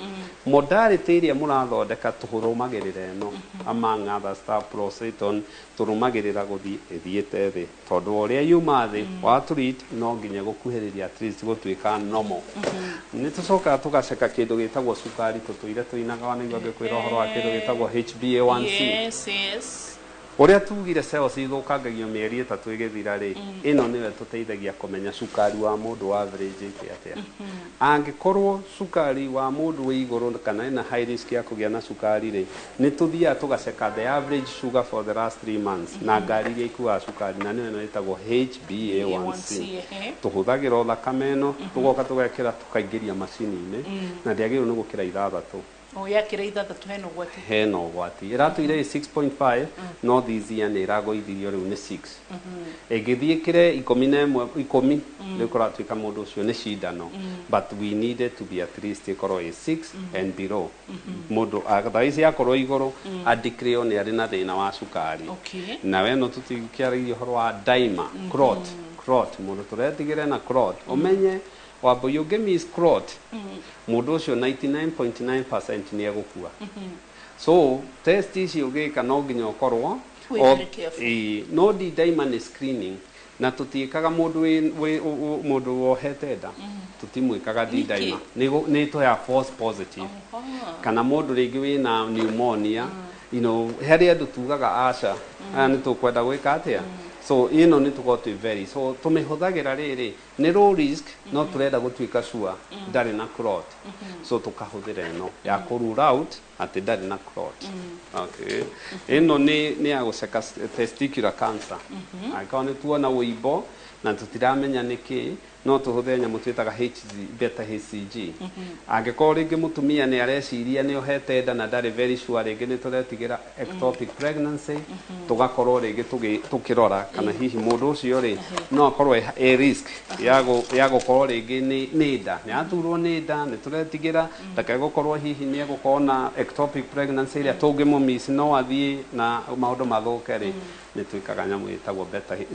modality ĩrĩa mũrathondeka tũrũmagĩrĩra ĩno, among other stuff prostaton, tũrũmagĩrĩra gũthiĩ ĩthiĩte thĩ, tondũ o ũrĩa yuma thĩ wa treat no nginya gũkuhĩrĩria at least gũtuĩka normal. Nĩ tũcokaga tũgaceka kĩndũ gĩtagwo cukari. Tũtũire tũinaga wanaigua ngĩkwĩra ũhoro wa kĩndũ gĩtagwo HbA1c. Ũrĩa tugire cells ithũkangagio mĩeri 3 ĩgĩthira rĩ, ĩno nĩyo ĩtũteithagia kũmenya cukari wa mũndũ wa average ĩte atĩa. Angĩkorwo cukari wa mũndũ wĩ igũrũ kana ena high risk ya kũgĩa na cukari rĩ, nĩ tũthiaga tũgaceka the average sugar for the last 3 months na ngari iria ikuaga cukari, na nĩyo ĩno ĩtagwo HbA1c. Tũhũthagĩra o thakame ĩno, tũgoka tũgekĩra, tũkaingĩria macini-inĩ, na ndĩagĩrĩirwo nĩ gũkĩra 6. O yakĩra 6 hena ũgwati. Hena ũgwati. Ĩratũire ĩ 6.5, no this year nĩ ĩragũithirio rĩu nĩ 6. Ĩngĩthiĩ ĩkĩre 11, 10, rĩu kũratuĩka mũndũ ũcio nĩ cindano, but we needed to be at least ĩkorwo ĩ 6 and below. Mũndũ thaa ici akorwo igũrũ, adeclare nĩ arĩ na thĩna wa cukari. Na we no tũtikĩaragia ũhoro wa dimer, clot, clot, mũndũ tũretigĩre na clot. Ũmenye wambui ũngĩ miss clot, mũndũ ũcio 99.9% nĩ egũkua. So test ici ũgĩka no nginya ũkorwo Wĩ very careful. Ĩĩ, no D-dimer nĩ screening, na tũtiĩkaga mũndũ mũndũ wohete nda, tũtimwĩkaga D-dimer. Nĩ tũheaga false positive, kana mũndũ rĩngĩ wĩna pneumonia, harĩ andũ tugaga aca, aya nĩ tũkwenda gwĩka atĩa. So ĩno nĩ tũkorwo twĩ very, so tũmĩhũthagĩra rĩrĩ nĩ low risk, no tũrenda gũtuĩka sure ndarĩ na clot, so tũkahũthĩra ĩno ya kũ rule out atĩ ndarĩ na clot. Okay, ĩno nĩ ya gũceka testicular cancer. Angĩkorwo nĩ tuona wũimbo na tũtiramenya nĩkĩ, no tũhũthĩre nyamũ twĩtaga HG, beta HCG. Angĩkorwo rĩngĩ mũtumia nĩ areciria nĩ ohete nda na ndarĩ very sure, rĩngĩ nĩ tũretigĩra ectopic pregnancy, tũgakorwo rĩngĩ tũkĩrora kana hihi mũndũ ũcio rĩ no akorwo e risk ya gũkorwo rĩngĩ nĩ nda, nĩ aturwo nĩ nda, nĩ tũretigĩra ndakae gũkorwo hihi nĩ egũkorwo na ectopic pregnancy ĩrĩa tũngĩmũmiss no athiĩ na maũndũ mathũke rĩ, nĩ twĩkaga nyamũ ĩtagwo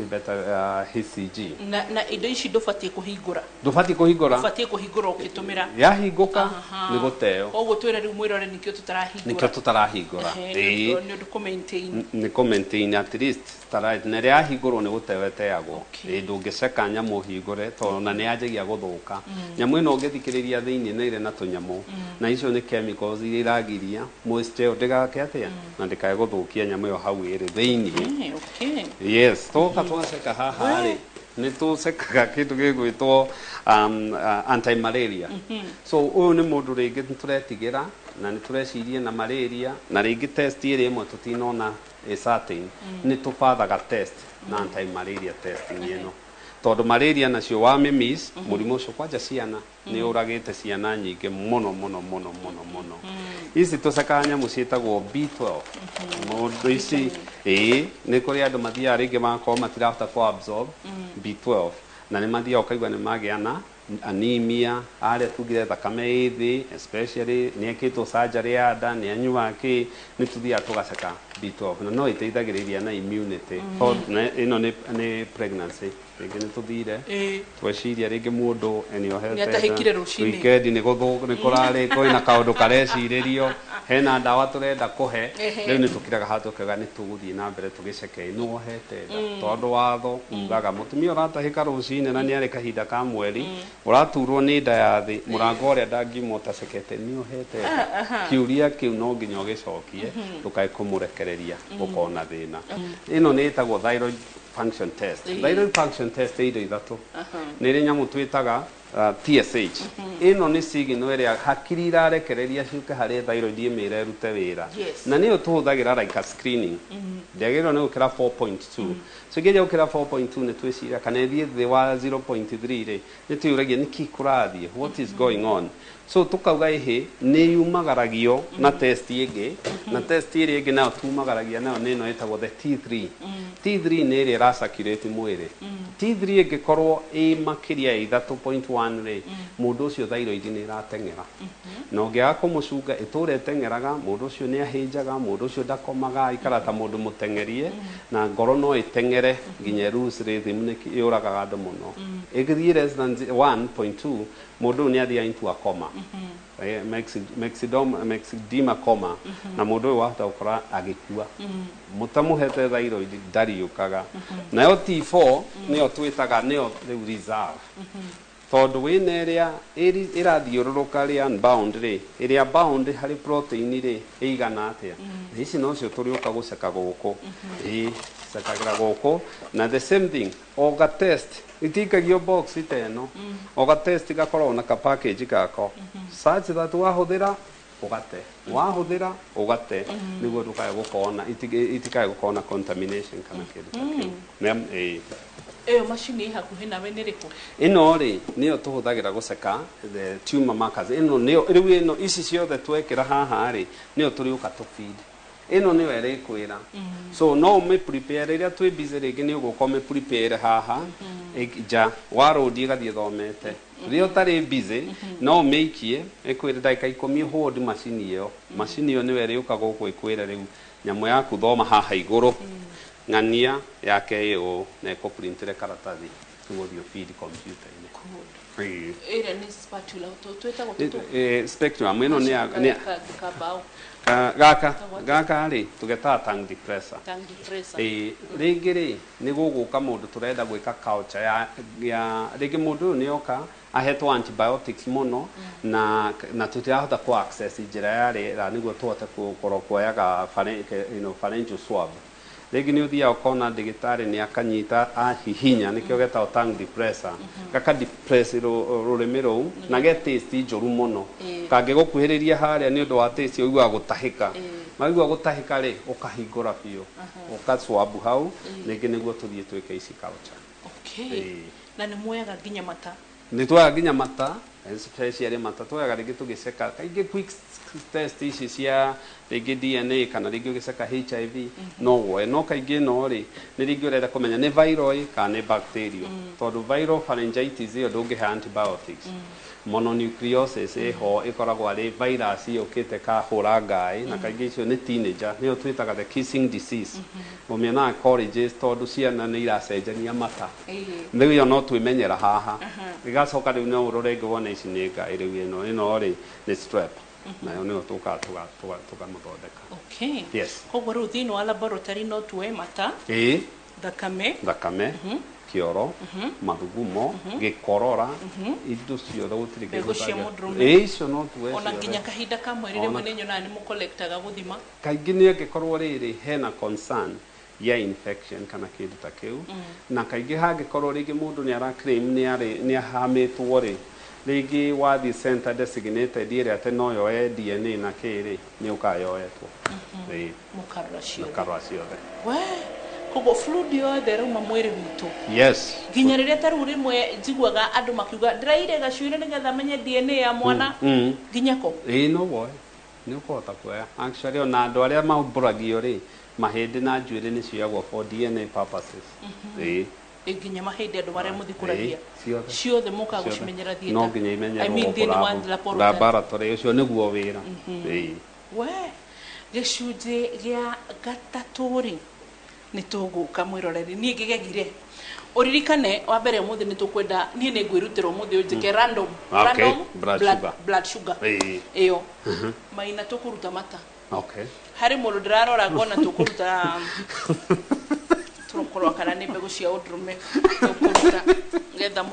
beta HCG. Na indo ici ndũbatiĩ kũhingũra? Ndũbatiĩ kũhingũra. Ũbatiĩ kũhingũra ũkĩtũmĩra? Yahingũka nĩ gũteo. Koguo twĩre rĩu mwĩrore nĩkĩo tũtarahingũra. Nĩkĩo tũtarahingũra. Ĩĩ. Nĩ ũndũ kũ maintain. Nĩ kũ maintain at least sterility, na rĩrĩa yahingũrwo nĩ gũteo ĩteagwo. Ĩĩ, ndũngĩceka nyamũ ũhingũre, tondũ ona nĩ yanjagia gũthũka. Nyamũ ĩno ũngĩthikĩrĩria thĩinĩ nĩ ĩrĩ na tũnyamũ, na icio nĩ chemicals iria iragiria moisture ĩyo ndĩgake atĩa na ndĩkae gũthũkia nyamũ ĩyo hau ĩrĩ thĩinĩ. Yes, tũgoka tũgaceka haha rĩ, nĩ tũcekaga kĩndũ gĩgwĩtwo anti-malaria. So ũyũ nĩ mũndũ rĩngĩ nĩ tũretigĩra na nĩ tũreciria na malaria, na rĩngĩ test ĩrĩa ĩmwe tũtinona ĩ certain, nĩ tũbathaga test na anti-malaria testing ĩno. Tondũ malaria nacio wa mĩmiss, mũrimũ ũcio kwanja ciana nĩ ũragĩte ciana nyingĩ mũno mũno mũno mũno mũno. Ici tũcekaga nyamũ ciĩtagwo B12. Mũndũ ici, ĩĩ, nĩ kũrĩ andũ mathiaga rĩngĩ magakorwo matirahota kũ absorb B12, na nĩ mathiaga ũkaigua nĩ magĩa na anemia, arĩa tugire thakame ĩ thĩ, especially nĩ ekĩtwo surgery ya nda, nĩ anyuaga kĩ, nĩ tũthiaga tũgaceka B12, na no ĩteithagĩrĩria na immunity. Tondũ ĩno nĩ pregnancy, rĩngĩ nĩ tũthire tweciria rĩngĩ mũndũ nĩohete Nĩatahĩkire rũcinĩ. Weekend nĩ gũthũ nĩ kũrarĩ kwĩna kaũndũ karecirĩrio, hena ndawa tũrenda kũhe. Rĩu nĩ tũkiraga handũ tũkauga nĩ tũgũthiĩ na mbere tũgĩceke nĩ wohete nda, tondũ watho ugaga mũtumia ũratahĩka rũcinĩ na nĩ arĩ kahinda ka mweri, ũraturwo nĩ nda ya thĩ, mũrango ũrĩa ndangiuma ũtacekete, nĩ ũhete nda? Kĩũria kĩu no nginya ũgĩcokie, ndũkae kũmũrekereria ũkona thĩna. Ĩno nĩ ĩtagwo thyroid function test. Thyroid function test ĩ indo ithatũ. Nĩ ĩrĩ nyamũ twĩtaga TSH. Ĩno nĩ signal ĩrĩa hakiri irarekereria ciũke harĩ thyroid ĩmĩre ĩrute wĩra. Na nĩyo tũhũthagĩra like a screening. Ndĩagĩrĩirwo nĩ gũkĩra 4.2. So ĩngĩanjia gũkĩra 4.2, nĩ twĩciria, kana ĩthiĩ thĩ wa 0.3 rĩ, nĩ twĩyũragia nĩkĩ kũrathiĩ, what is going on? So tukauga ĩhĩ nĩ yumagaragio na test ĩngĩ, na test ĩrĩa ĩngĩ nayo tumagaragia nayo nĩ ĩno ĩtagwo the T3. T3 nĩ ĩrĩa ĩracirculate mwĩrĩ. T3 ĩngĩkorwo ĩ makĩria ya 3.1 rĩ, mũndũ ũcio thyroid nĩ ĩrateng'era, na ũngĩaga kũmũcunga ĩtũre ĩteng'eraga, mũndũ ũcio nĩ ahĩnjaga, mũndũ ũcio ndakomaga, aikara ta mũndũ mũteng'erie, na ngoro no ĩteng'ere nginya ĩlose rhythm, nĩ yũragaga andũ mũno. Ĩngĩthiĩ less than 1.2, mũndũ ũyũ nĩ athiaga into a coma. Myxedema coma, na mũndũ ũyũ wahota gũkora agĩkua. Mũtamũhete thyroid ndariũkaga. Nayo T4 nĩyo twĩtaga nĩyo rĩu reserve, tondũ wĩna ĩrĩa ĩrathiũrũrũka rĩ unbound rĩ, ĩrĩa bound harĩ protein rĩ, ĩigana atĩa? Na ici nocio tũrĩũka gũceka gũkũ, ĩĩ, cekagĩra gũkũ. Na the same thing, oga test itikagio box ta ĩno, oga test gakoragwo na ka package gako such that wahũthĩra ũgate, wahũthĩra ũgate, nĩguo ndũkae gũkorwo na itikae gũkorwo na contamination kana kĩndũ ta kĩu. Ĩĩ. Ĩyo macini ĩ hakuhĩ nawe nĩ rĩkũ? Ĩno rĩ, nĩyo tũhũthagĩra gũceka the tumor markers. Ĩno nĩyo rĩu, ĩno ici ciothe twekĩra haha rĩ, nĩyo tũrĩũka tũ feed. Ĩno nĩyo ĩrĩkwĩra. So no ũmĩ prepare rĩrĩa twĩ busy, rĩngĩ nĩ ũgũka ũmĩ prepare haha nja warũndi, ĩgathiĩ ĩthomete. Rĩrĩa ũtarĩ busy, no ũmĩikie ĩkwĩre ndagĩka 10 hold macini ĩyo. Macini ĩyo nĩyo ĩrĩũka gũkũ ĩkwĩre rĩu nyamũ yaku thoma haha igũrũ, ng'ania yake ĩ ũũ, na ĩkũprintĩre karatathi tũgũthiĩ feed computer-inĩ. Ĩĩ. Ĩrĩa nĩ spatula twĩtagwo tũtũ? Spectrum ĩno nĩ Kambaũ. Gaka gaka rĩ, tũgetaga tongue depressor. Tongue depressor. Ĩĩ, rĩngĩ rĩ, nĩ gũgũka mũndũ tũrenda gwĩka culture ya rĩngĩ mũndũ ũyũ nĩ oka ahetwo antibiotics mũno, na tũtirahota ku access njĩra ya rĩera nĩguo tũhote gũkorwo kuoyaga pharyngeal swab. Rĩngĩ nĩ ũthiaga ũkona ndagĩtarĩ nĩ akanyita ahihinya, nĩkĩo getagwo tongue depressor, gaka depress rũrĩmĩ rũu, na ge taste njũru mũno. Kangĩgũkuhĩrĩria harĩa, nĩ ũndũ wa taste ũiguaga gũtahĩka. Waigua gũtahĩka rĩ, ũkahingũra biũ, ũkaswab hau rĩngĩ nĩguo tũthiĩ twĩke ici culture. Okay. Na nĩ muoyaga nginya mata? Nĩ tuoyaga nginya mata, especially mata tuoyaga rĩngĩ tũgĩceka kaingĩ quick test ici cia rĩngĩ DNA kana rĩngĩ ũgĩceka HIV no woe, no kaingĩ ĩno rĩ, nĩ rĩngĩ ũrenda kũmenya nĩ viral ĩ kana nĩ bacterial, tondũ viral pharyngitis ĩyo ndũngĩhe antibiotics. Mononucleosis ĩho ĩkoragwo arĩ virus yũkĩte kahũra ngaĩ, na kaingĩ icio nĩ teenager, nĩyo twĩtaga the kissing disease, ũmĩonaga colleges tondũ ciana nĩ iracenjania mata. Rĩu ĩyo no twĩmenyera haha, ĩgacoka rĩu no ũrore ĩngĩ wone ici nĩ ngaĩ. Rĩu ĩno rĩ, nĩ strep, nayo nĩyo tũkaga tũkamũthondeka. Okay. Yes. Koguo rĩu thĩinĩ wa laboratory no tuoe mata, ĩĩ, thakame, thakame, kĩoro, mathugumo, gĩkorora, indo ciothe, gũtirĩ Mbegũ kĩndũ cia mũndũrũme. Ĩĩ, icio no tuoe Ona ciothe. nginya kahinda ka mweri rĩmwe nĩ nyonaga nĩ mũkolektaga gũthima. Kaingĩ nĩ angĩkorwo rĩrĩ hena concern ya infection kana kĩndũ ta kĩu, na kaingĩ hangĩkorwo rĩngĩ mũndũ nĩ ara claim nĩ arĩ nĩ ahamĩtwo rĩ, rĩngĩ wathiĩ center designated ĩrĩa atĩ no yoe DNA na kĩ rĩ, nĩ ũkaga yoetwo. Ĩĩ. Mũkarora ciothe. Mũkarora ciothe. We Koguo fluid yothe ĩrauma mwĩrĩ witũ. Yes. Nginya rĩrĩa ta rĩu rĩmwe njiguaga andũ makiuga ndĩraire gacuĩrĩ nĩgetha menye DNA ya mwana. Nginya kũ? Ĩĩ, no woe, nĩ ũkũhota kuoya. Actually, ona andũ arĩa maumbũragio rĩ, mahĩndĩ na njuĩrĩ nĩ cioyagwo for DNA purposes. Ĩĩ. Ĩ, nginya mahĩndĩ andũ marĩa mũthikũragia? Ĩĩ, ciothe. Ciothe mũkaga Ciothe. gũcimenyera theatre? No nginya I imenyerwo mean, gũkũ thĩinĩ wa laboratory. Laboratory ũcio nĩguo wĩra. Ĩĩ. We gĩcunjĩ gĩa gatatũ rĩ, nĩ tũgũka. Mwĩroreri, niĩ ngĩgegire ũririkane wa mbere, ũmũthĩ nĩ tũkwenda, niĩ nĩ ngwĩrutĩra ũmũthĩ ũnjĩke random random blood sugar. Blood sugar. Ĩyo maina tũkũruta mata. Harĩ mũndũ ndĩrarora ngona tũkũruta, tũkorwo kana nĩ mbegũ cia ũndũrũme tũkũruta, getha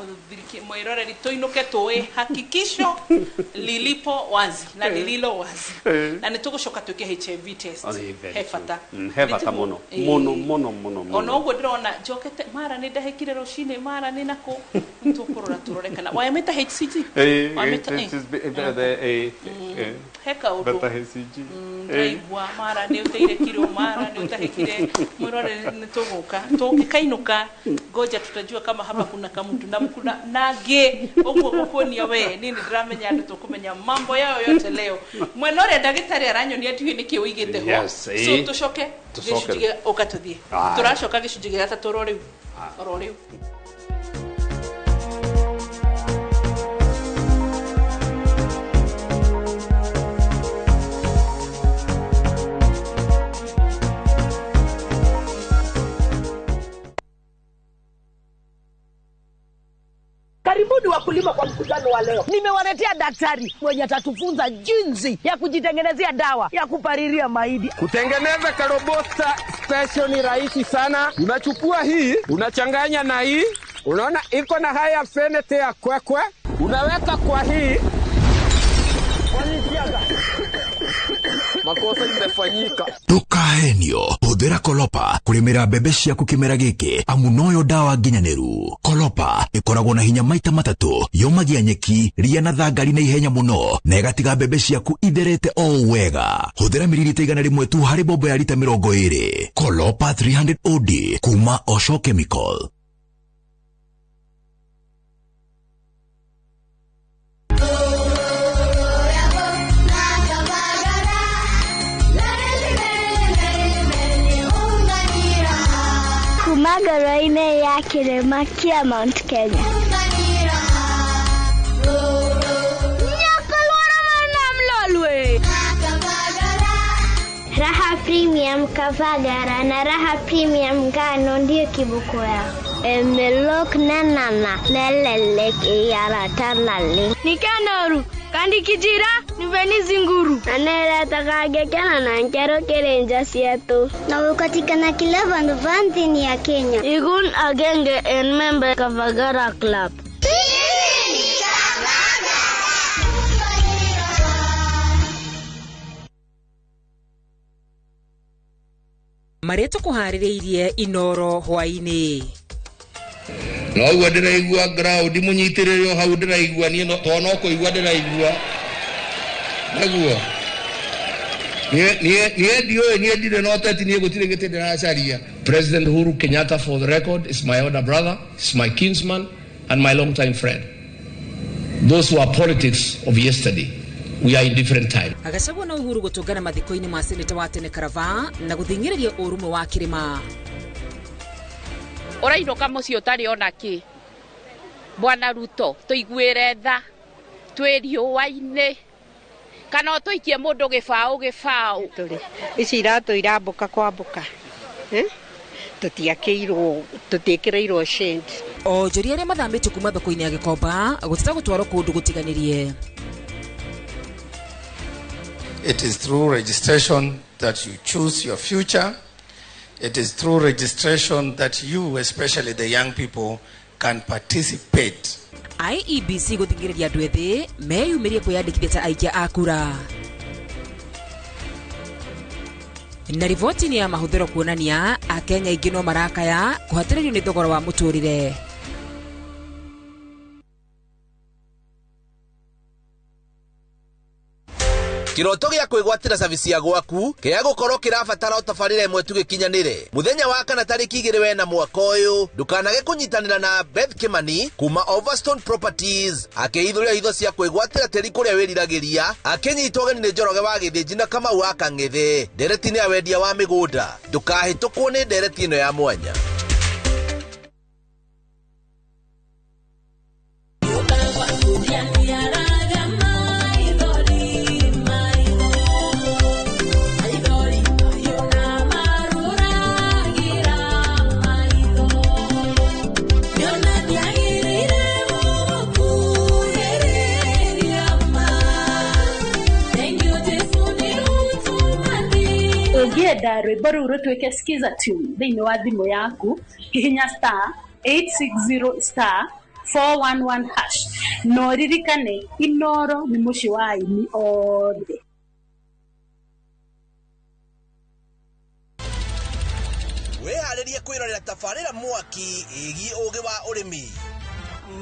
mwĩroreri tũinũke tũĩ hakikisho lilipo wazi na lililo wazi. Na nĩ tũgũcoka twĩke HIV test. Oh, ĩĩ, very He true. bata. He bata mũno. Ĩĩ. Mũno mũno mũno mũno. Ona ũguo ndĩrona njokete mara nĩ ndahĩkire rũcinĩ mara nĩ nakũ, tũkũrora tũrore kana wamĩta HCG. Ĩĩ, Wamĩta it is the He kaũndũ. Beta HCG. Ndĩraigua mara nĩ ũteire kiro, mara nĩ ũtahĩkire. Mwĩroreri, nĩ tũgũka tũngĩkainũka, ngoja tutajua kama hapa kuna kamutu na kuna nangĩ ũguo gũkuonia we. Niĩ nĩ ndĩramenya andũ tũkũmenya mambo yao yote leo. Mwena ũrĩa ndagĩtarĩ aranyonia ndiũĩ nĩkĩ ũigĩte ho. Yes, so ĩĩ. Tũcoke Tũcoke. gĩcunjĩ ũka tũthiĩ. Aye. Tũracoka gĩcunjĩ gĩa gatatũ oro rĩu, oro rĩu. Karibuni wakulima kwa mkutano wa leo. Nimewaletea daktari mwenye atatufunza jinsi ya kujitengenezea dawa ya kupalilia mahindi. Kutengeneza karobosta special ni rahisi sana. Unachukua hii, unachanganya na hii, unaona iko na high affinity ya kwekwe, unaweka kwa hii. Makosa imefanyika. Ndũkahenio, hũthĩra Kolopa kũrĩmĩra mbembe ciaku kĩmera gĩkĩ, amu noyo ndawa nginyanĩru. Kolopa ĩkoragwo na hinya maita matatũ, yũmagia nyeki, ria na thangari na ihenya mũno, na ĩgatiga mbembe ciaku itherete o wega. Hũthĩra miririta 100 tu harĩ mbombo ya rita 20. Kolopa 300 OD kuma Osho Chemical. Kuma ngoro-inĩ ya kĩrĩma kĩa Mount Kenya. Raha Premium Kavagara na Raha Premium ngano ndiyo kiboko yao. Emelok nanana lelelek iyaratalale. Nikanoru kandi kijira niveni zinguru Aneretakagekena na nkero kirenja sietu. Na ukatikana kila vandu vanthini ya Kenya. Igun agenge en member Kavagara Club. Marĩa tũkũharĩrĩirie Inoro hwaĩ-inĩ. Noguo ndĩraigua ground mũnyitĩrĩre o hau ndĩraigua niĩ to no kũigua ndĩraigua naguo niĩ ndiũĩ, niĩ ndirĩ na ũteti, niĩ gũtirĩ gĩtĩ ndĩracaria. President Uhuru Kenyatta, for the record, is my elder brother, is my kinsman and my long time friend. Those were politics of yesterday. We are in different time. Gachagua na Uhuru gũtũngana mathiko-inĩ ma seneta wa tene Karava na gũthing'ĩrĩria ũrũmwe wa kĩrĩma. Ũrainũka mũciĩ ũtarĩ ona kĩ. Bwana Ruto, tũiguĩre tha, twĩ riũa-inĩ, kana ũtũikie mũndũ gĩbaũ gĩbaũ. Ici iratũ irambũka kwambũka. Tũtiakĩirwo, tũtiĩkĩrĩirwo shade. Onjoria arĩa mathamĩtio kuma thoko-inĩ ya Gĩkomba gũteta gũtwarwo kũndũ gũtiganĩrie. It is through registration that you choose your future. It is through registration that you, especially the young people, can participate. IEBC gũthing'ĩrĩria andũ ethĩ meyumĩrie kwĩyandĩkithia ta aikia a kura. Na riboti-inĩ ya mahũthĩro kuonania Akenya aingĩ no marakaya kũhatĩrĩrio nĩ thogora wa mũtũrĩre. Kĩroto gĩa kwĩgwatĩra cabici ya gwaku kĩa gũkorwo kĩrabatara ũtabarĩre ĩmwe tu gĩkinyanĩre. Mũthenya wa kana tarĩki 2 wena mwaka ũyũ, ndũkanage kũnyitanĩra na Beth Kimani kuma Overstone Properties akĩhithũria hitho cia kwĩgwatĩra tĩri kũrĩa wĩriragĩria, akĩnyitwo ũgeni nĩ Njoroge wa Gĩthĩnji na Kamau wa Kang'ethe. Ndereti-inĩ ya wendia wa mĩgũnda, ndũkahĩtũkwo nĩ ndereti ĩno ya mwanya. Ũngĩenda rwĩmbo rũu rũtuĩke skiza tune thĩinĩ wa thimũ yaku, hihinya star 860 star 411 hash na ũririkane Inoro nĩ mũciĩ wa aini othe. Wĩharĩrie kwĩrorera tabarĩra mwaki ĩgiĩ ũgĩ wa ũrĩmi.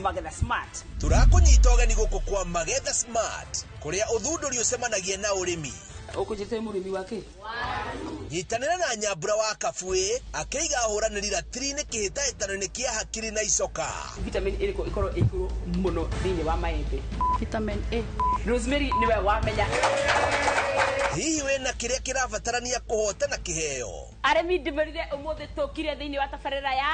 Magetha Smart. Tũrakũnyita ũgeni gũkũ kwa Magetha Smart, kũrĩa ũthundũri ũcemanagia na ũrĩmi. Ũkũnjĩte mũrĩmi wake? Nyitanĩra na Nyambura wa Kabue akĩiga ahũranĩri ratiri-inĩ kĩhĩtahĩtano-inĩ kĩa hakiri na icoka. Vitamin ĩrĩkũ ĩkorwo ĩ igũrũ mũno thĩinĩ wa maembe? Vitamin A. Rosemary nĩwe wamenya. Hihi wĩna kĩrĩa kĩrabatarania kũhotana kĩheo? Arĩmi ndĩmerire ũmũthĩ tũkire thĩinĩ wa tabarĩra ya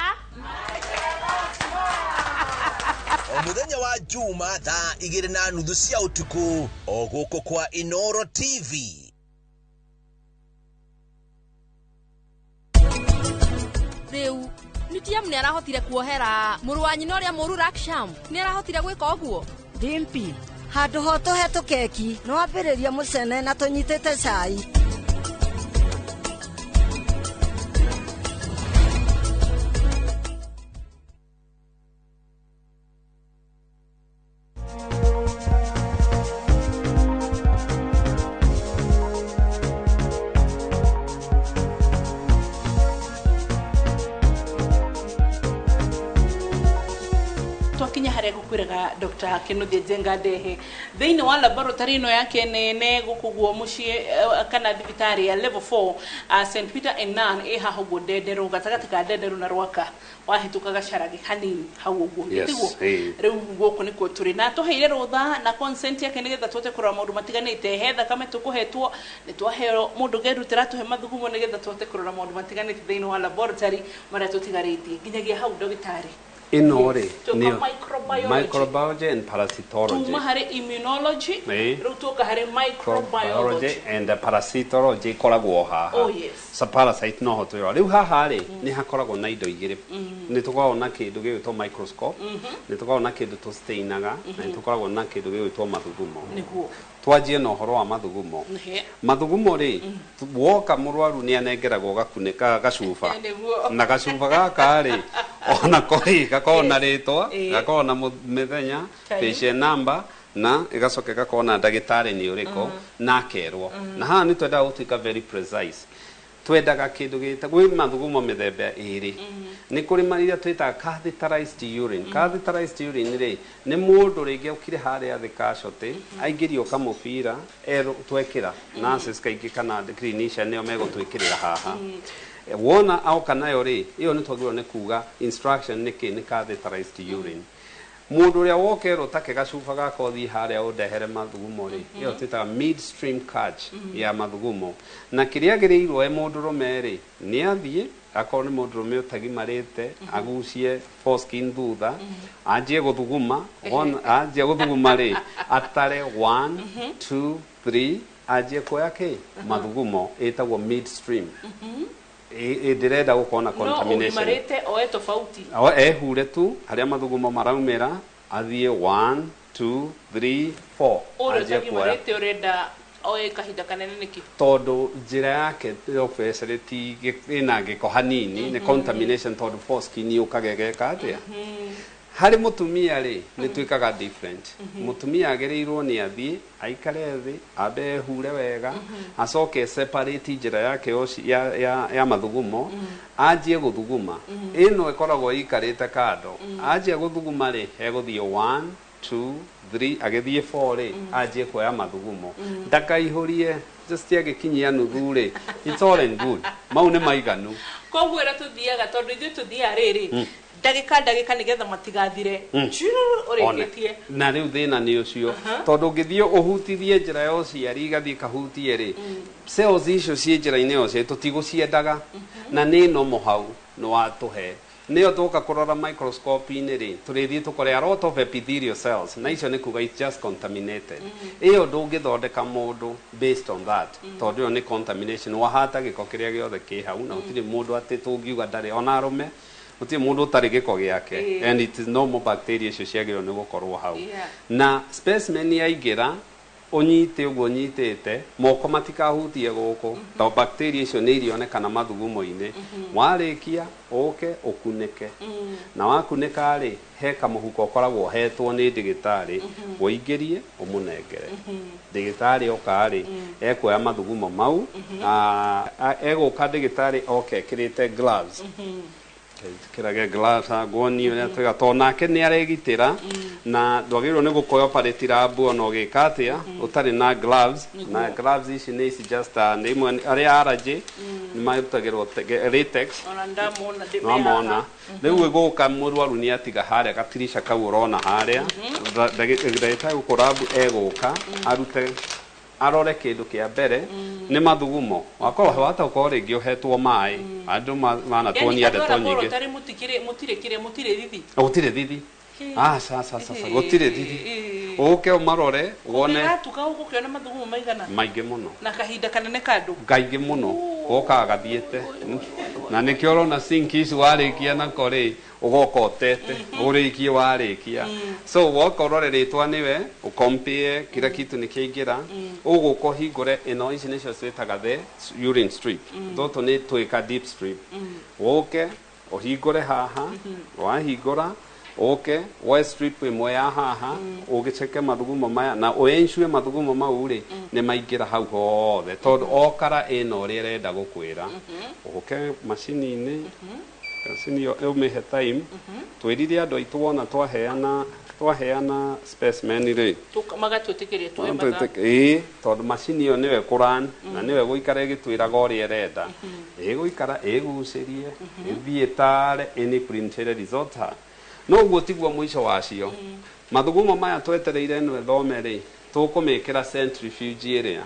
O mũthenya wa Juma thaa 2:30 cia ũtukũ o gũkũ kwa Inoro TV. Rĩu Nitiam nĩ arahotire kuohera mũrũ wa nyina ũrĩa mũru Raksham nĩ arahotire gwĩka ũguo. Dimpi handũ ho tũhe tũkeki nĩ wambĩrĩria mũcene na tũnyitĩte cai. Twakinya harĩa ngũkwĩraga Dr. Kinuthia Njenga ndehe thĩinĩ wa laboratory ĩno yake nene gũkũ guo mũciĩ kana thibitarĩ ya level 4 St Peter and Nan ĩ haha ũguo Ndenderũ, gatagatĩ ka Ndenderũ na Rwaka, wahĩtũka Gacarage hanini hau ũguo. Yes, Rĩu gũkũ nĩkuo tũrĩ na tũheire rũtha na consent yake nĩgetha tũhote kũrora maũndũ matiganĩte. He thakame tũkũhetwo, nĩ twaheo mũndũ gerutĩra tũhe mathugumo nĩgetha tũhote kũrora maũndũ matiganĩte thĩinĩ wa laboratory marĩa tũtigarĩtie. Nginyagia hau ndagĩtarĩ. Ĩno rĩ Tuka nĩyo microbiology. Microbiology and parasitology. Tuma harĩ immunology, rĩu tuoka harĩ microbiology Biology and parasitology ikoragwo haha. Oh, yes. So parasite no ho twĩrora. Rĩu haha rĩ nĩ hakoragwo na indo igĩrĩ. Nĩ tũkoragwo na kĩndũ gĩgwĩtwo microscope, nĩ tũkoragwo na kĩndũ tũstainaga, na nĩ tũkoragwo na kĩndũ gĩgwĩtwo mathugumo. Nĩguo. Twanjie na ũhoro wa mathugumo. Mathugumo rĩ, woka mũrwaru nĩ anengeragwo gakunĩka gacuba. Nĩguo. Na gacuba gaka rĩ, onako rĩ gakoragwo na rĩtwa, gakoragwo na mĩthenya, patient number, na ĩgacoka ĩgakorwo na ndagĩtarĩ nĩ ũrĩkũ, na akerwo. Na haha nĩ twendaga gũtuĩka very precise. Twendaga kĩndũ gĩta gwĩ mathugumo mĩthemba ĩrĩ. Nĩ kũrĩ marĩa twĩtaga catheterized urine. Catheterized urine rĩ, nĩ mũndũ rĩngĩ okire harĩa thĩ casualty, aingĩrio kamũbira, erwo twekĩra, nurses kaingĩ kana clinician nĩo megũtwĩkĩrĩra haha. Wona aoka nayo rĩ, ĩyo nĩ twagĩrĩirwo nĩ kuga instruction nĩ kĩ, nĩ catheterized urine. Mũndũ ũrĩa wokerwo take gacuba gaka ũthiĩ harĩa ũndehere mathugumo rĩ, ĩyo twĩtaga midstream catch ya mathugumo. Na kĩrĩa agĩrĩirwo e mũndũrũme rĩ, nĩ athiĩ akorwo nĩ mũndũrũme ũtagimarĩte, agucie foreskin thutha, anjie gũthuguma, anjie gũthuguma rĩ, atare 1 2 3, anjie kuoya kĩ mathugumo, ĩtagwo midstream. Ndĩrenda gũkorwo na No contamination. ũgimarĩte oe tofauti. O ehure tu harĩa mathugumo maraumĩra, athiĩ 1 2 3 4, Ũrĩa anjie kuoya. ũtagimarĩte ũrenda oe kahinda kanene nĩkĩ? Tondũ njĩra yake obviously ti ĩna gĩko hanini, nĩ contamination tondũ foreskin yũkaga ĩgeka atĩa. Harĩ mũtumia rĩ, nĩ twĩkaga different. Mũtumia agĩrĩirwo nĩ athiĩ aikare thĩ, ambe ehure wega, acoke separate njĩra yake ya mathugumo, anjie gũthuguma. Ĩno ĩkoragwo ĩikarĩte kando. Anjia gũthuguma rĩ, egũthiĩ 1 2 3 agĩthiĩ 4 rĩ, anjie kuoya mathugumo, ndakaihũrie, just agĩkinyia nuthu rĩ, it's all and good, mau nĩ maiganu. Koguo ĩrĩa tũthiaga, tondũ ithuĩ tũthiaga rĩrĩ ndagĩka ndagĩka nĩgetha matigathire. Ũrĩkĩtie. Na rĩu thĩna nĩ ũcio, tondũ ũngĩthiĩ ũhutithie njĩra ya ũciari, igathiĩ kahutie rĩ, cells icio ciĩ njĩra-inĩ ya ũciari tũtigũciendaga, na nĩ nomo hau nĩ watũhe nĩyo tũka kũrora microscope-inĩ rĩ, tũrĩthiĩ tũkore a lot of epithelial cells, na icio nĩ kuga it's just contaminated. Ĩyo ndũngĩthondeka mũndũ based on that, tondũ ĩyo nĩ contamination, wahata gĩko kĩrĩa gĩothe kĩ hau, na gũtirĩ mũndũ atĩ tũngiuga ndarĩ, ona arũme gũtirĩ mũndũ ũtarĩ gĩko gĩake. And it is normal, bacteria icio ciagĩrĩirwo nĩ gũkorwo hau. Na specimen yaingĩra, ũnyite ũguo ũnyitĩte, moko matikahutie gũkũ, tondũ bacteria icio nĩ irionekana mathugumo-inĩ. Warĩkia ũke ũkunĩke, na wakunĩka rĩ, he kamũhuko ũkoragwo ũhetwo nĩ ndĩgĩtarĩ, ũingĩrie ũmũnengere ndĩgĩtarĩ. Oka rĩ, ekuoya mathugumo mau. Egũka ndĩgĩtarĩ oke ekĩrĩte gloves, kĩrage gloves, nguoni ũrĩa twĩga, tondũ nake nĩ aregitĩra, na ndwagĩrĩirwo nĩ gũkoya operate lab ona ũgĩka atĩa ũtarĩ na gloves. Na gloves ici nĩ ici just nĩ imwe arĩa allergy nĩ marutagĩrwo latex. Ona ndamona ndĩ. Nwamona rĩu ĩgũka, mũrwaru nĩ atiga harĩa gatirisha kau ũrona harĩa. Ndagĩtarĩ gũkũ rabu egũka arute, arore kĩndũ kĩa mbere nĩ mathugumo. Wakorwo wata ũkorwo rĩngĩ ũhetwo maĩ, andũ manatuonia ndeto nyingĩ. Tarĩ mũtikĩrĩ, mũtirĩ kĩrĩa, mũtirĩ thithi. Gũtirĩ thithi, aca aca aca, gũtirĩ thithi. Ũke ũmarore wone. Ũngĩgatuka ũgũkĩona mathugumo maigana? Maingĩ mũno. Na kahinda kanene kandũ. Kaingĩ mũno gokaga gathiĩte, na nĩkĩo ũrona sink ici warĩkia nako rĩ, ũgoka ũtete ũrĩkie warĩkia. So woka ũrore rĩtwa nĩwe ũkompie kila kitu nĩ kĩaingĩra, ũgũka ũhingũre ĩno, ici nĩcio twĩtaga the urine strip. Tũtũ nĩ twĩka deep strip. Ũke ũhingũre haha, wahingũra ũke woe strip ĩmwe ya haha, ũgĩceke mathugumo maya na ũensure mathugumo mau rĩ nĩ maingĩra hau hothe, tondũ o kara ĩna ũrĩa ĩrenda gũkwĩra. Ũke macini-inĩ, macini ĩyo ũmĩhe time. Twĩrire andũ aitũ wona twaheana specimen rĩ, Magatwĩtĩkĩria tuoe mathaa. Ĩĩ, tondũ macini ĩyo nĩwe kũran na nĩwe gũikara ĩgĩtwĩraga ũrĩa ĩrenda, ĩgũikara ĩgucĩrie ĩthiĩ ĩtare ĩnĩ printĩre result ha. No ũguo tiguo mũico wacio. Mathugumo maya twetereire ĩno ĩthome rĩ, tũkũmĩkĩra centrifuge ĩrĩa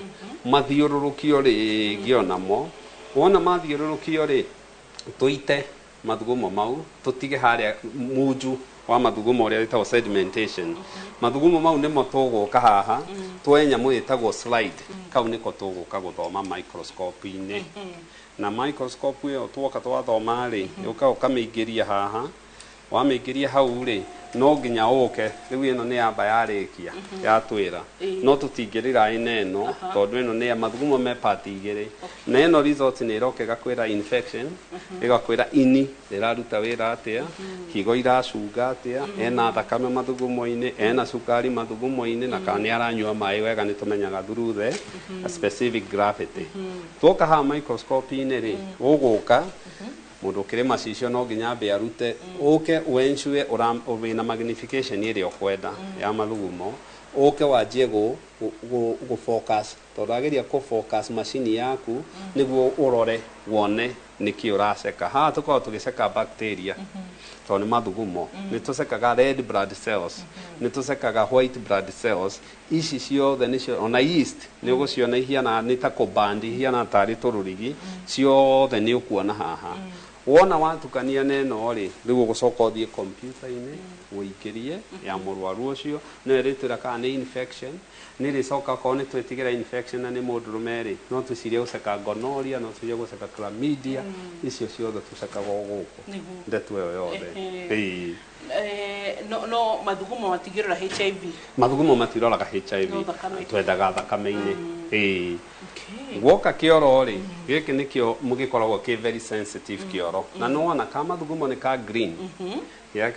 mathiũrũrũkio rĩngĩ onamo. Wona mathiũrũrũkio rĩ, tũite mathugumo mau, tũtige harĩa munju wa mathugumo ũrĩa wĩtagwo sedimentation. Mathugumo mau nĩmo tũgũka haha tuoe nyamũ ĩtagwo slide, kau nĩko tũgũka gũthoma microscope-inĩ. Na microscope ĩyo tuoka twathoma rĩ, ũka ũkamĩingĩria haha. Wamĩingĩria hau rĩ, no nginya ũke rĩu ĩno nĩ yamba yarĩkia yatwĩra, no tũtingĩrĩra ĩna ĩno, tondũ ĩno nĩ ya mathugumo me part igĩrĩ, na ĩno result nĩ ĩroka ĩgakwĩra infection, ĩgakwĩra ini rĩraruta wĩra atĩa, higo iracunga atĩa, ena thakame mathugumo-inĩ, ena cukari mathugumo-inĩ, na kana nĩ aranyua maĩ wega, nĩ tũmenyaga through the specific gravity. Tuoka haha microscope-inĩ rĩ, ũgũka mũndũ ũkĩrĩ macicio no nginya ambe arute, ũke ũensure wĩna magnification ĩrĩa ũkwenda ya mathugumo, ũke wanjie gũ focus, tondũ ageria kũ focus macini yaku nĩguo ũrore wone nĩkĩ ũraceka. Haha tũkoragwo tũgĩceka bacteria, tondũ nĩ mathugumo, nĩ tũcekaga red blood cells, nĩ tũcekaga white blood cells, ici ciothe nĩcio, ona yeast nĩ ũgũciona ihiana nĩ ta kũband, ihiana tarĩ tũrũrigi, ciothe nĩ ũkuona haha. Wona watukania na ĩno rĩ, rĩu ũgũcoka ũthiĩ kompiuta-inĩ ũingĩrie ya mũrwaru ũcio, nĩyo ĩrĩtwĩra kana nĩ infection. Nĩ ĩrĩcoka okorwo nĩ twĩtigĩra infection na nĩ mũndũrũme rĩ, no twĩcirie gũceka gonorrhea, no twĩcirie gũceka chlamydia, icio ciothe tũcekaga o gũkũ. Ndeto ĩyo yothe. Ĩĩ. No mathugumo matingĩrora HIV? Mathugumo matiroraga HIV. No thakame. Twendaga thakame-inĩ, ĩĩ. Guoka kĩoro rĩ, gĩkĩ nĩkĩo gĩkoragwo kĩ very sensitive kĩoro, na nĩwona ka mathugumo nĩ ka green, ya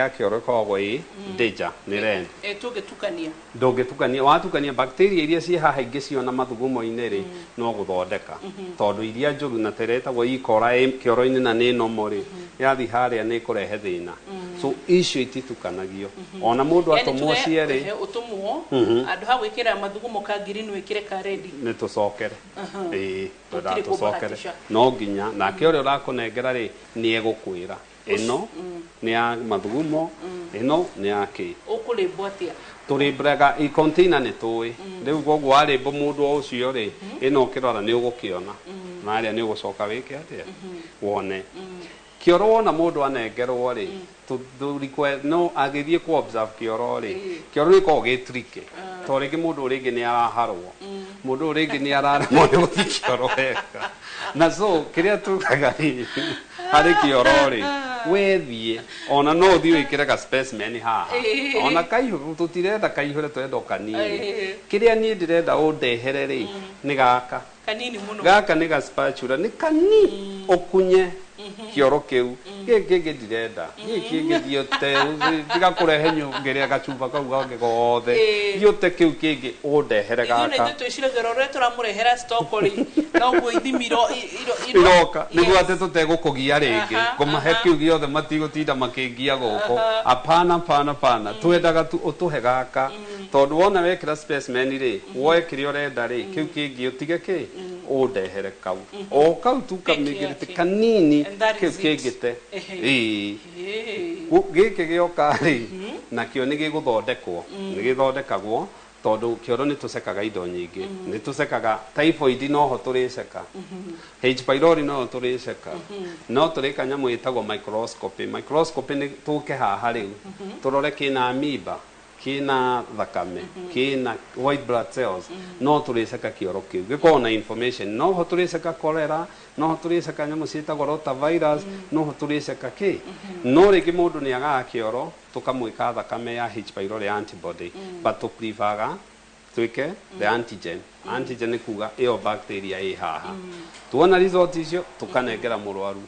kĩoro ĩkoragwo ĩ danger, nĩ red. Tũngĩtukania? Ndũngĩtukania. Watukania bacteria iria ciĩ haha ingĩciona mathugumo-inĩ rĩ, no gũthondeka, tondũ iria njũru na tĩrĩa ĩtagwo E. coli kĩoro-inĩ na nĩ normal rĩ, yathiĩ harĩa nĩ ĩkũrehe thĩna. So icio ititukanagio ona mundu atomwo cierĩ utumwo andu ha gwikira mathugumo ka green wikire ka red nĩ tũcokere ĩĩ twenda tũcokere no nginya nake ũrĩa ũrakũnengera rĩ nĩ egũkwĩra ĩno nĩ ya mathugumo ĩno nĩ ya kĩ ũkũrĩmbwo atĩa tũrĩmbũraga i container nĩ tũĩ rĩu koguo warĩmbwo mũndũ o ũcio rĩ ĩno ũkĩrora nĩ ũgũkĩona na harĩa nĩ ũgũcoka wĩke atĩa wone kĩoro wona mũndũ anengerwo rĩ no agĩthiĩ kũ observe kĩoro rĩ kĩoro gĩkoragwo gĩ tricky to rĩngĩ mũndũ rĩngĩ nĩ araharwo mũndũ rĩngĩ nĩ araremwo nĩ gũthiĩ kĩoro wega na so kĩrĩa tugaga rĩ harĩ kĩoro rĩ wethiĩ ona no ũthiĩ wĩkĩre ga specimen haha ona kaihũre tũtirenda kaihũre tũrenda o kanini kĩrĩa niĩ ndĩrenda ũndehere rĩ nĩ gaka kanini mũno gaka nĩ ga spatula nĩ kanini ũkunye kĩoro kĩu gĩkĩ kĩngĩ ndirenda gĩkĩ kĩngĩ thiĩ ũte tiga kũrehe nyũngĩrĩa gacuba kau gangĩ gothe thiĩ ũte kĩu kĩngĩ ũndehere gaka ithuĩ na ithuĩ twĩciragia ũrĩa tũramũrehera stock rĩ noguo ithimi iroka nĩguo atĩ tũtegũkũgia rĩngĩ ngũmahe kĩu gĩothe matigũtinda makĩngia gũkũ apana pana pana twendaga tu ũtũhe gaka tondũ wona wekĩra specimen rĩ woe kĩrĩa ũrenda rĩ kĩu kĩngĩ ũtige kĩ ũndehere kau o kau tu kamĩngĩrĩte kanini kĩu kĩngĩte ĩĩ gĩkĩ gĩoka rĩ nakĩo nĩ gĩgũthondekwo nĩ gĩthondekagwo tondũ kĩoro nĩ tũcekaga indo nyingĩ nĩ tũcekaga typhoid noho tũrĩceka H pylori noho tũrĩceka no tũrĩka nyamũ ĩtagwo microscopy microscopy nĩ tũke haha rĩu tũrore kĩna amoeba kĩna thakame kĩna white blood cells no tũrĩceka kĩoro kĩu gĩkoragwo na information noho tũrĩceka cholera noho tũrĩceka nyamũ ciĩtagwo rotavirus noho tũrĩceka kĩ no rĩngĩ mũndũ nĩ agaga kĩoro tũkamwĩka thakame ya H pylori antibody but tũprivaga twĩke the antigen antigen nĩ kuga ĩyo bacteria ĩ haha tuona result icio tũkanengera mũrwaru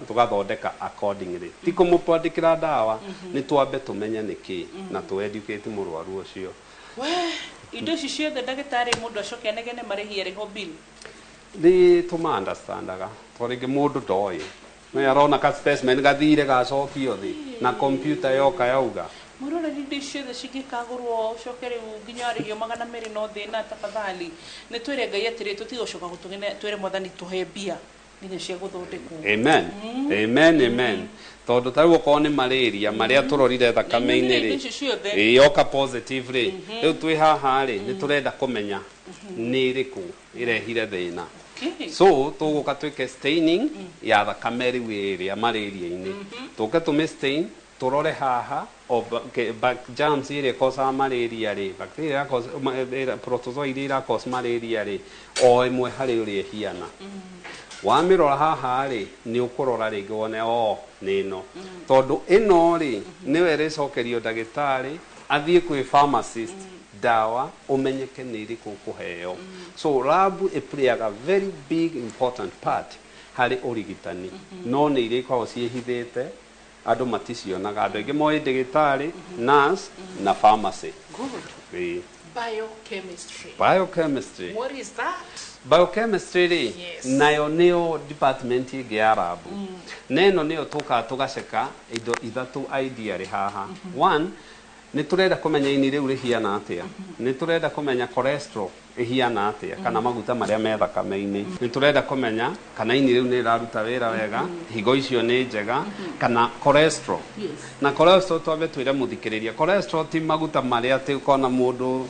tugathondeka accordingly ti kũmũbandĩkĩra ndawa nĩ twambe tũmenye nĩ kĩ na tũ educate mũrwaru ũcio we indo ici ciothe ndagĩtarĩ mũndũ acoke anegene marĩhi arĩho bill nĩ tũma understandaga tondũ rĩngĩ mũndũ ndoĩ no arona ka specimen gathire gacokio thĩ na computer yoka yauga mwĩroreri indo ici ciothe cingĩkagũrwo ũcoke rĩu nginya warĩhio 200 no thĩna tafadhali nĩ twĩre Ngai atĩrĩ tũtigũcoka gũtũgene twĩre mwathani tũhe mbia nginya cia gũthondekwo amen amen amen tondũ ta rĩu okorwo nĩ malaria marĩa tũrorire thakame-inĩ rĩ ĩ yoka positive rĩ rĩu twĩ haha rĩ nĩ tũrenda kũmenya nĩ ĩrĩkũ ĩrehire thĩna so tũgũka twĩke staining ya thakame rĩu ĩrĩa malaria-inĩ tũke tũmĩ stain tũrore haha o germs ĩrĩa ĩkosaga malaria rĩ bacteria ĩrĩa protozoa iria ira cause malaria rĩ o ĩmwe harĩ ũrĩa ĩhiana wamĩrora haha rĩ nĩ ũkũrora rĩngĩ wone o nĩ ĩno tondũ ĩno rĩ nĩwe ĩrĩcokerio ndagĩtarĩ athiĩ kwĩ pharmacist ndawa ũmenyeke nĩ ĩrĩkũ ũkũheo so lab ĩplayaga very big important part harĩ ũrigitani no nĩ iria ikoragwo ciĩhithĩte andũ maticionaga andũ aingĩ moĩ ndagĩtarĩ nurse na pharmacy. Good. Ĩĩ. Biochemistry. Biochemistry. What is that? Biochemistry rĩ Yes. nayo nĩyo department ĩngĩ ya lab na ĩno nĩyo tũkaga tũgaceka indo ithatũ idea rĩ haha. One, nĩ tũrenda kũmenya ini rĩu rĩhiana atĩa, nĩ tũrenda kũmenya cholesterol ĩhiana atĩa kana maguta marĩa me thakame-inĩ, nĩ tũrenda kũmenya kana ini rĩu nĩ rĩraruta wĩra wega, higo icio nĩ njega kana cholesterol. Yes. Na cholesterol twambe twĩre mũthikĩrĩria cholesterol ti maguta marĩa atĩ ũkona mũndũ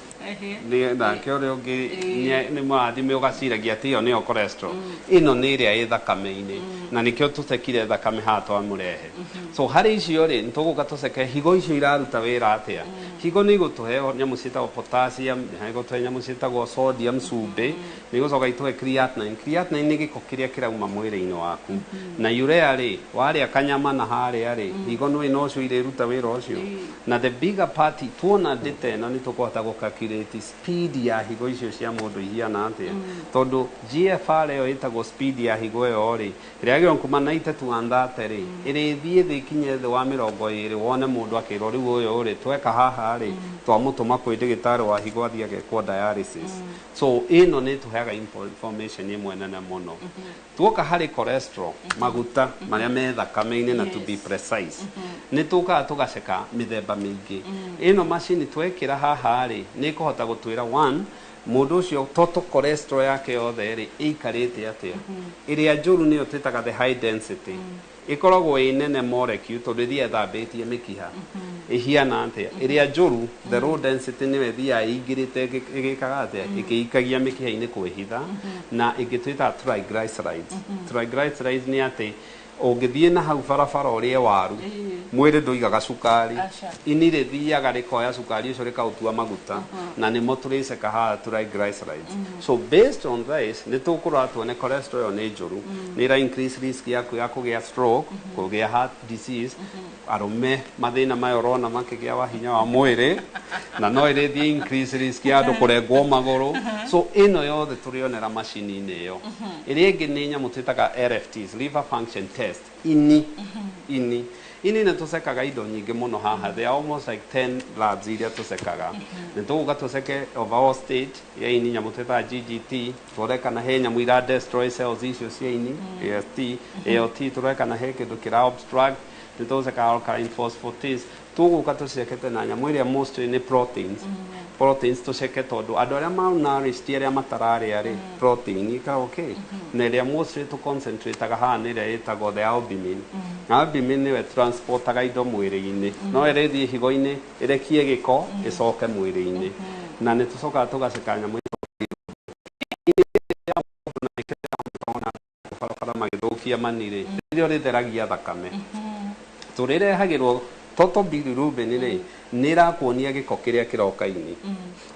nĩ nake ũrĩa ũngĩ nĩ mũrathime ũgaciragia atĩ ĩyo nĩyo cholesterol. Ĩno nĩ ĩrĩa ĩ thakame-inĩ na nĩkĩo tũcekire thakame haha twamũrehe. So harĩ icio rĩ nĩ tũgũka tũceke higo icio iraruta wĩra atĩa. Higo nĩ igũtũhe nyamũ ciĩtagwo potassium, nĩ igũtũhe nyamũ ciĩtagwo sodium cumbĩ, nĩ igũcoka itũhe creatinine. Creatinine nĩ gĩko kĩrĩa kĩrauma mwĩrĩ-inĩ waku. Na urea rĩ warĩa kanyama na harĩa rĩ higo nĩ no ũcio irĩruta wĩra ũcio. Na the bigger part tuona data ĩno nĩ tũkũhota gũ calculate speed ya higo icio cia mũndũ ihiana atĩa. Tondũ GFR ĩyo ĩtagwo speed ya higo ĩyo rĩ ĩrĩa yagĩrĩirwo kuma 90 to 130 rĩ ĩrĩthiĩ thĩ ikinye thĩ wa 20 wone mũndũ akĩrwo rĩu ũyũ rĩ tweka haha barabara rĩ, twamũtũma kwĩ ndagĩtarĩ wa higo athiĩ agekwo dialysis. So ĩno nĩ ĩtũheaga information ĩmwe nene mũno. Tuoka harĩ cholesterol, maguta marĩa me thakame-inĩ, na to be precise nĩ tũkaga tũgaceka mĩthemba mĩingĩ. Ĩno macini twekĩra haha rĩ, nĩ ĩkũhota gũtwĩra one, mũndũ ũcio total cholesterol yake yothe rĩ, ĩikarĩte atĩa. Ĩrĩa njũru nĩyo twĩtaga the high density, ĩkoragwo ĩ nene molecule tondũ ĩthiaga ĩthambĩtie mĩkiha. Ĩhiana atĩa ĩrĩa njũru? The low density nĩyo ĩthiaga ĩingĩrĩte, ĩgĩkaga atĩa? Ĩkĩikagia mĩkiha-inĩ kwĩhitha. Na ĩngĩ twĩtaga triglycerides. Triglycerides nĩ atĩ ũngĩthiĩ na hau barabara ũrĩe waru, mwĩrĩ ndũigaga cukari. Aca. Ini rĩthiaga rĩkoya cukari ũcio rĩkaũtua maguta, na nĩmo tũrĩceka haha, triglycerides. So based on this nĩ tũkũrora tuone cholesterol ĩyo nĩ njũru, nĩ ĩra increase risk yaku ya kũgĩa stroke, kũgĩa heart disease, arũme mathĩna maya ũrona makĩgĩa wa hinya wa mwĩrĩ, na no ĩrĩthiĩ increase risk ya andũ kũrengwo magũrũ. So ĩno yothe tũrĩonera macini-inĩ ĩyo. Ĩrĩa ĩngĩ nĩ nyamũ twĩtaga LFTs, liver function test. Ini nĩ tũcekaga indo nyingĩ mũno haha. There are almost like 10 labs iria tũcekaga. Nĩ tũgũka tũceke overall state ya ini, nyamũ twĩtaga GGT, tũrore kana he nyamũ ira destroy cells icio cia ini, AST, ALT, tũrore kana he kĩndũ kĩra obstruct. Nĩ tũcekaga alkaline phosphatase. Tũgũka tũcekete na nyamũ ĩrĩa mostly nĩ proteins. Proteins tũceke tondũ andũ arĩa malnourished, arĩa matararĩa rĩ, protein ĩkoragwo okay. Na ĩrĩa mostly tũconcentrataga haha nĩ ĩrĩa ĩtagwo the albumin. Albumin nĩwe transportaga indo mwĩrĩ-inĩ, no ĩrĩthiĩ higo-inĩ ĩrekie gĩko ĩcoke mwĩrĩ-inĩ. Na nĩ tũcokaga tũgaceka nyamũ barabara magĩthũkia mani rĩ, rĩrĩa rĩtheragia thakame tũrĩrehagĩrwo total bilirubin rĩ, nĩ ĩrakuonia gĩko kĩrĩa kĩroka ini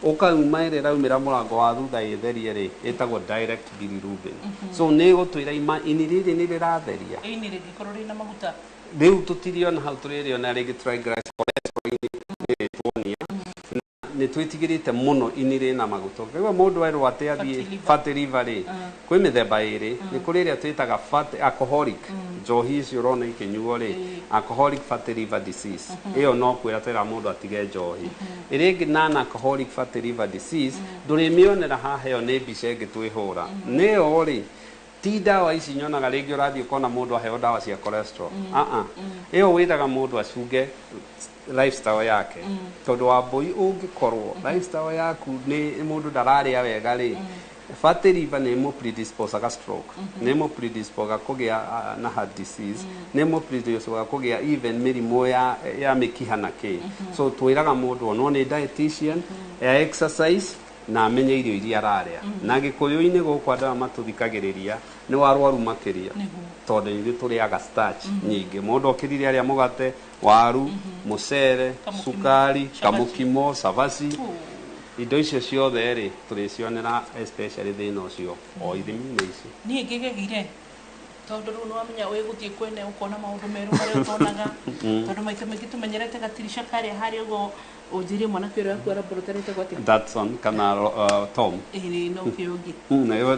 ũkauma. Ĩrĩa ĩraumĩra mũrango wa thutha ĩtherie rĩ, ĩtagwo direct bilirubin. So nĩ ĩgũtwĩra ima ini rĩrĩ nĩ rĩratheria. Ini rĩngĩkorwo rĩna maguta? Rĩu tũtiriona hau, tũrĩrĩona rĩngĩ triglycerides cholesterol nĩ ĩtuonia. Nĩ twĩtigĩrĩte mũno ini rĩna maguta. Ũkaigua mũndũ erwo atĩ athiĩ fatty liver rĩ, kwĩ mĩthemba ĩrĩ. Nĩ kũrĩ ĩrĩa twĩtaga fatty alcoholic, njohi icio ũrona ikĩnyuo rĩ, alcoholic fatty liver disease. Ĩyo no kwĩra twĩra mũndũ atige njohi. Ĩrĩa ĩngĩ non alcoholic fatty liver disease ndũrĩmĩonera haha, ĩyo nĩ mbica ĩngĩ twĩhũra. Nĩyo rĩ, ti ndawa ici nyonaga rĩngĩ ũrathiĩ ũkona mũndũ aheo ndawa cia cholesterol. Ah, ĩyo wĩraga mũndũ acunge lifestyle yake, tondũ wa mbũi ũngĩkorwo lifestyle yaku nĩ mũndũ ndararĩa wega rĩ, fatty liver nĩ ĩmũ predisposaga stroke, nĩ ĩmũ predisposaga kũgĩa na heart disease, nĩ ĩmũ predisposaga kũgĩa even mĩrimũ ya mĩkiha na kĩ. So twĩraga mũndũ onwo nĩ dietitian ya exercise na amenye irio iria ararĩa. Na gĩkũyũ-inĩ gũkũ andũ aya matũthikagĩrĩria nĩ warwaru makĩria, tondũ ithuĩ tũrĩaga starch nyingĩ. Mũndũ okĩrire arĩa mũgate, waru, mũcere, cukari, kamũkimo, cabaci, indo icio ciothe rĩ, tũrĩcionera especially thĩna ũcio o ithimi-inĩ ici. Niĩ ngĩgegire tondũ rĩu nĩwamenya wĩ gũthiĩ kwene ũkona maũndũ merũ marĩa ũtonaga, tondũ maita maingĩ tũmenyerete gatirisha karĩa harĩa ũguo. Ũnjĩrie mwanake ũrĩa waku laboratory ĩtagwo atĩa? Datson kana Tom. Ĩĩ, no kĩo ũngĩ.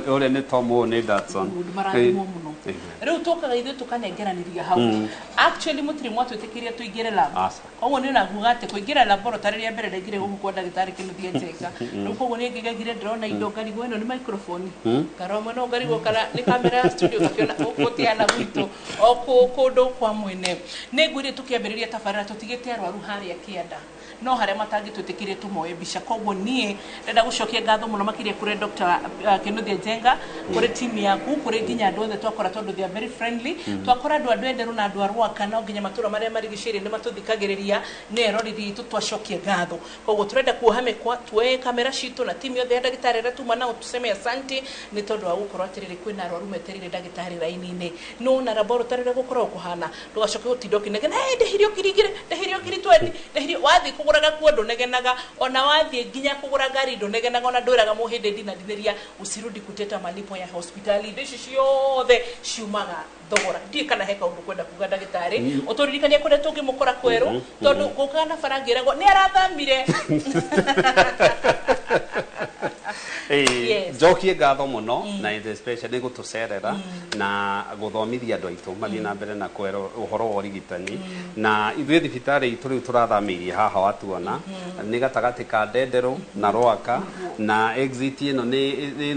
Ũrĩa nĩ Tom, ũyũ nĩ Datson. Mũndũ marathimwo mũno. Rĩu tũkaga ithuĩ tũkanengeranĩria hau. Actually mũtirĩ mwatwĩtĩkĩria tũingĩre lab. Aca. Koguo nĩ naguga atĩ kũingĩra laboratory rĩa mbere ndaingĩre gũkũ kwa ndagĩtarĩ Kĩnuthia Njenga. Rĩu koguo nĩ ngĩgegire ndĩrona indo ngarigwo ĩno nĩ microphone, ngarora mwena ũyũ ngarigwo kana nĩ kamera ya studio, ngakĩona gũtiana gwitũ o kũndũ kwa mwene. Nĩ ngwĩrire tũkĩambĩrĩria tabarĩra tũtigĩte arwaru harĩa kĩanda no harĩa matangĩtwĩtĩkĩrie tũmoe mbica. Koguo niĩ ndenda gũcokia ngatho mũno makĩria kũrĩ Dr. Kĩnuthia Njenga, kũrĩ timu yaku, kũrĩ nginya andũ othe twakora, tondũ they are very friendly. Twakora andũ a Ndwenderũ na andũ a Rwaka no nginya matũra marĩa marigicĩirie nĩ matũthikagĩrĩria, nĩ eroreri itũ, twacokia ngatho. Koguo tũrenda kuoha mĩkwa, tuoe kamera citũ na timu yothe ya ndagĩtarĩ arĩa tuma nao, tuseme asante nĩ tondũ wa gũkorwo atĩrĩrĩ kwĩna arwaru metereire ndagĩtarĩ raini-inĩ. No na laboratory ũrĩa gũkoragwo kũhana, ndũgacoke gũtinda ũkĩnegena, "Hey, ndehirio 2000, ndehirio 20,000, ndehirio." Wathiĩ kũgũra gakuo ndũnegenaga, ona wathiĩ nginya kũgũra ngari ndũnegenaga, ona ndwĩraga mũhĩndĩ ndinandinĩria usirudi kuteta malipo ya hospitali. Indo ici ciothe ciumaga Thogora ndiĩ kana he kaũndũ kwenda kuga ndagĩtarĩ, ũtũririkanie kũrĩa tũngĩmũkora kwerũ, tondũ gũkaga na bara ngĩragwo nĩ arathamire. Njokie ngatho mũno na especially gũtũcerera na gũthomithia andũ aitũ mathiĩ na mbere na kwerwo ũhoro wa ũrigitani. Na ithuĩ thibitarĩ itũ rĩu tũrathamĩirie haha watuona nĩ gatagatĩ ka Ndenderũ na Rwaka, na exit ĩno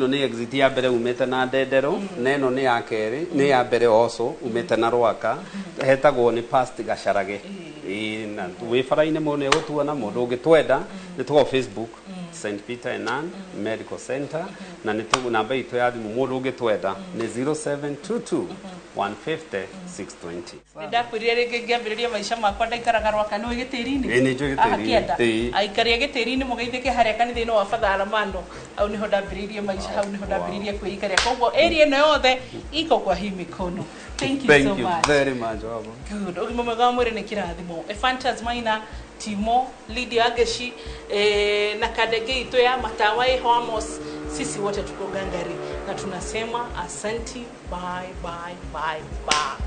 nĩ exit ya mbere umĩte na Ndenderũ, na ĩno nĩ ya kerĩ, nĩ ya mbere also umĩte na Rwaka, hetagwo nĩ past Gacarage. Ĩĩ, na wĩ bara-inĩ mũndũ nĩ egũtuona. Mũndũ ũngĩtwenda nĩ tũkoragwo Facebook, St Peter and Ann Medical Center, na nĩ tũ namba itũ ya thimũ mũndũ ũngĩtwenda nĩ 0722 150 620. Nĩ ndakwĩrire rĩngĩ ngĩambĩrĩria maica makwa ndaikaraga Rwaka, nĩ gĩtĩri-inĩ. Ĩĩ, nĩ njũĩ Haha gĩtĩri-inĩ. kĩanda. Aikaria gĩtĩri-inĩ mũgeithĩke harĩa kanitha-inĩ wa Father Alamano, hau nĩho ndambĩrĩirie maica, hau nĩho ndambĩrĩirie kwĩikaria, koguo area ĩno yothe iko kwa hii mikono. Thank you Thank so you much. very much, Wabo. Good. Ũgima mwega wa mwĩrĩ nĩ kĩrathimo. Ephantas Maina, Timo, Lydia Ageshi, na kadege itũ ya matawa ĩho Amos, sisi wote tuko gangari na tunasema asanti, bye bye bye bye.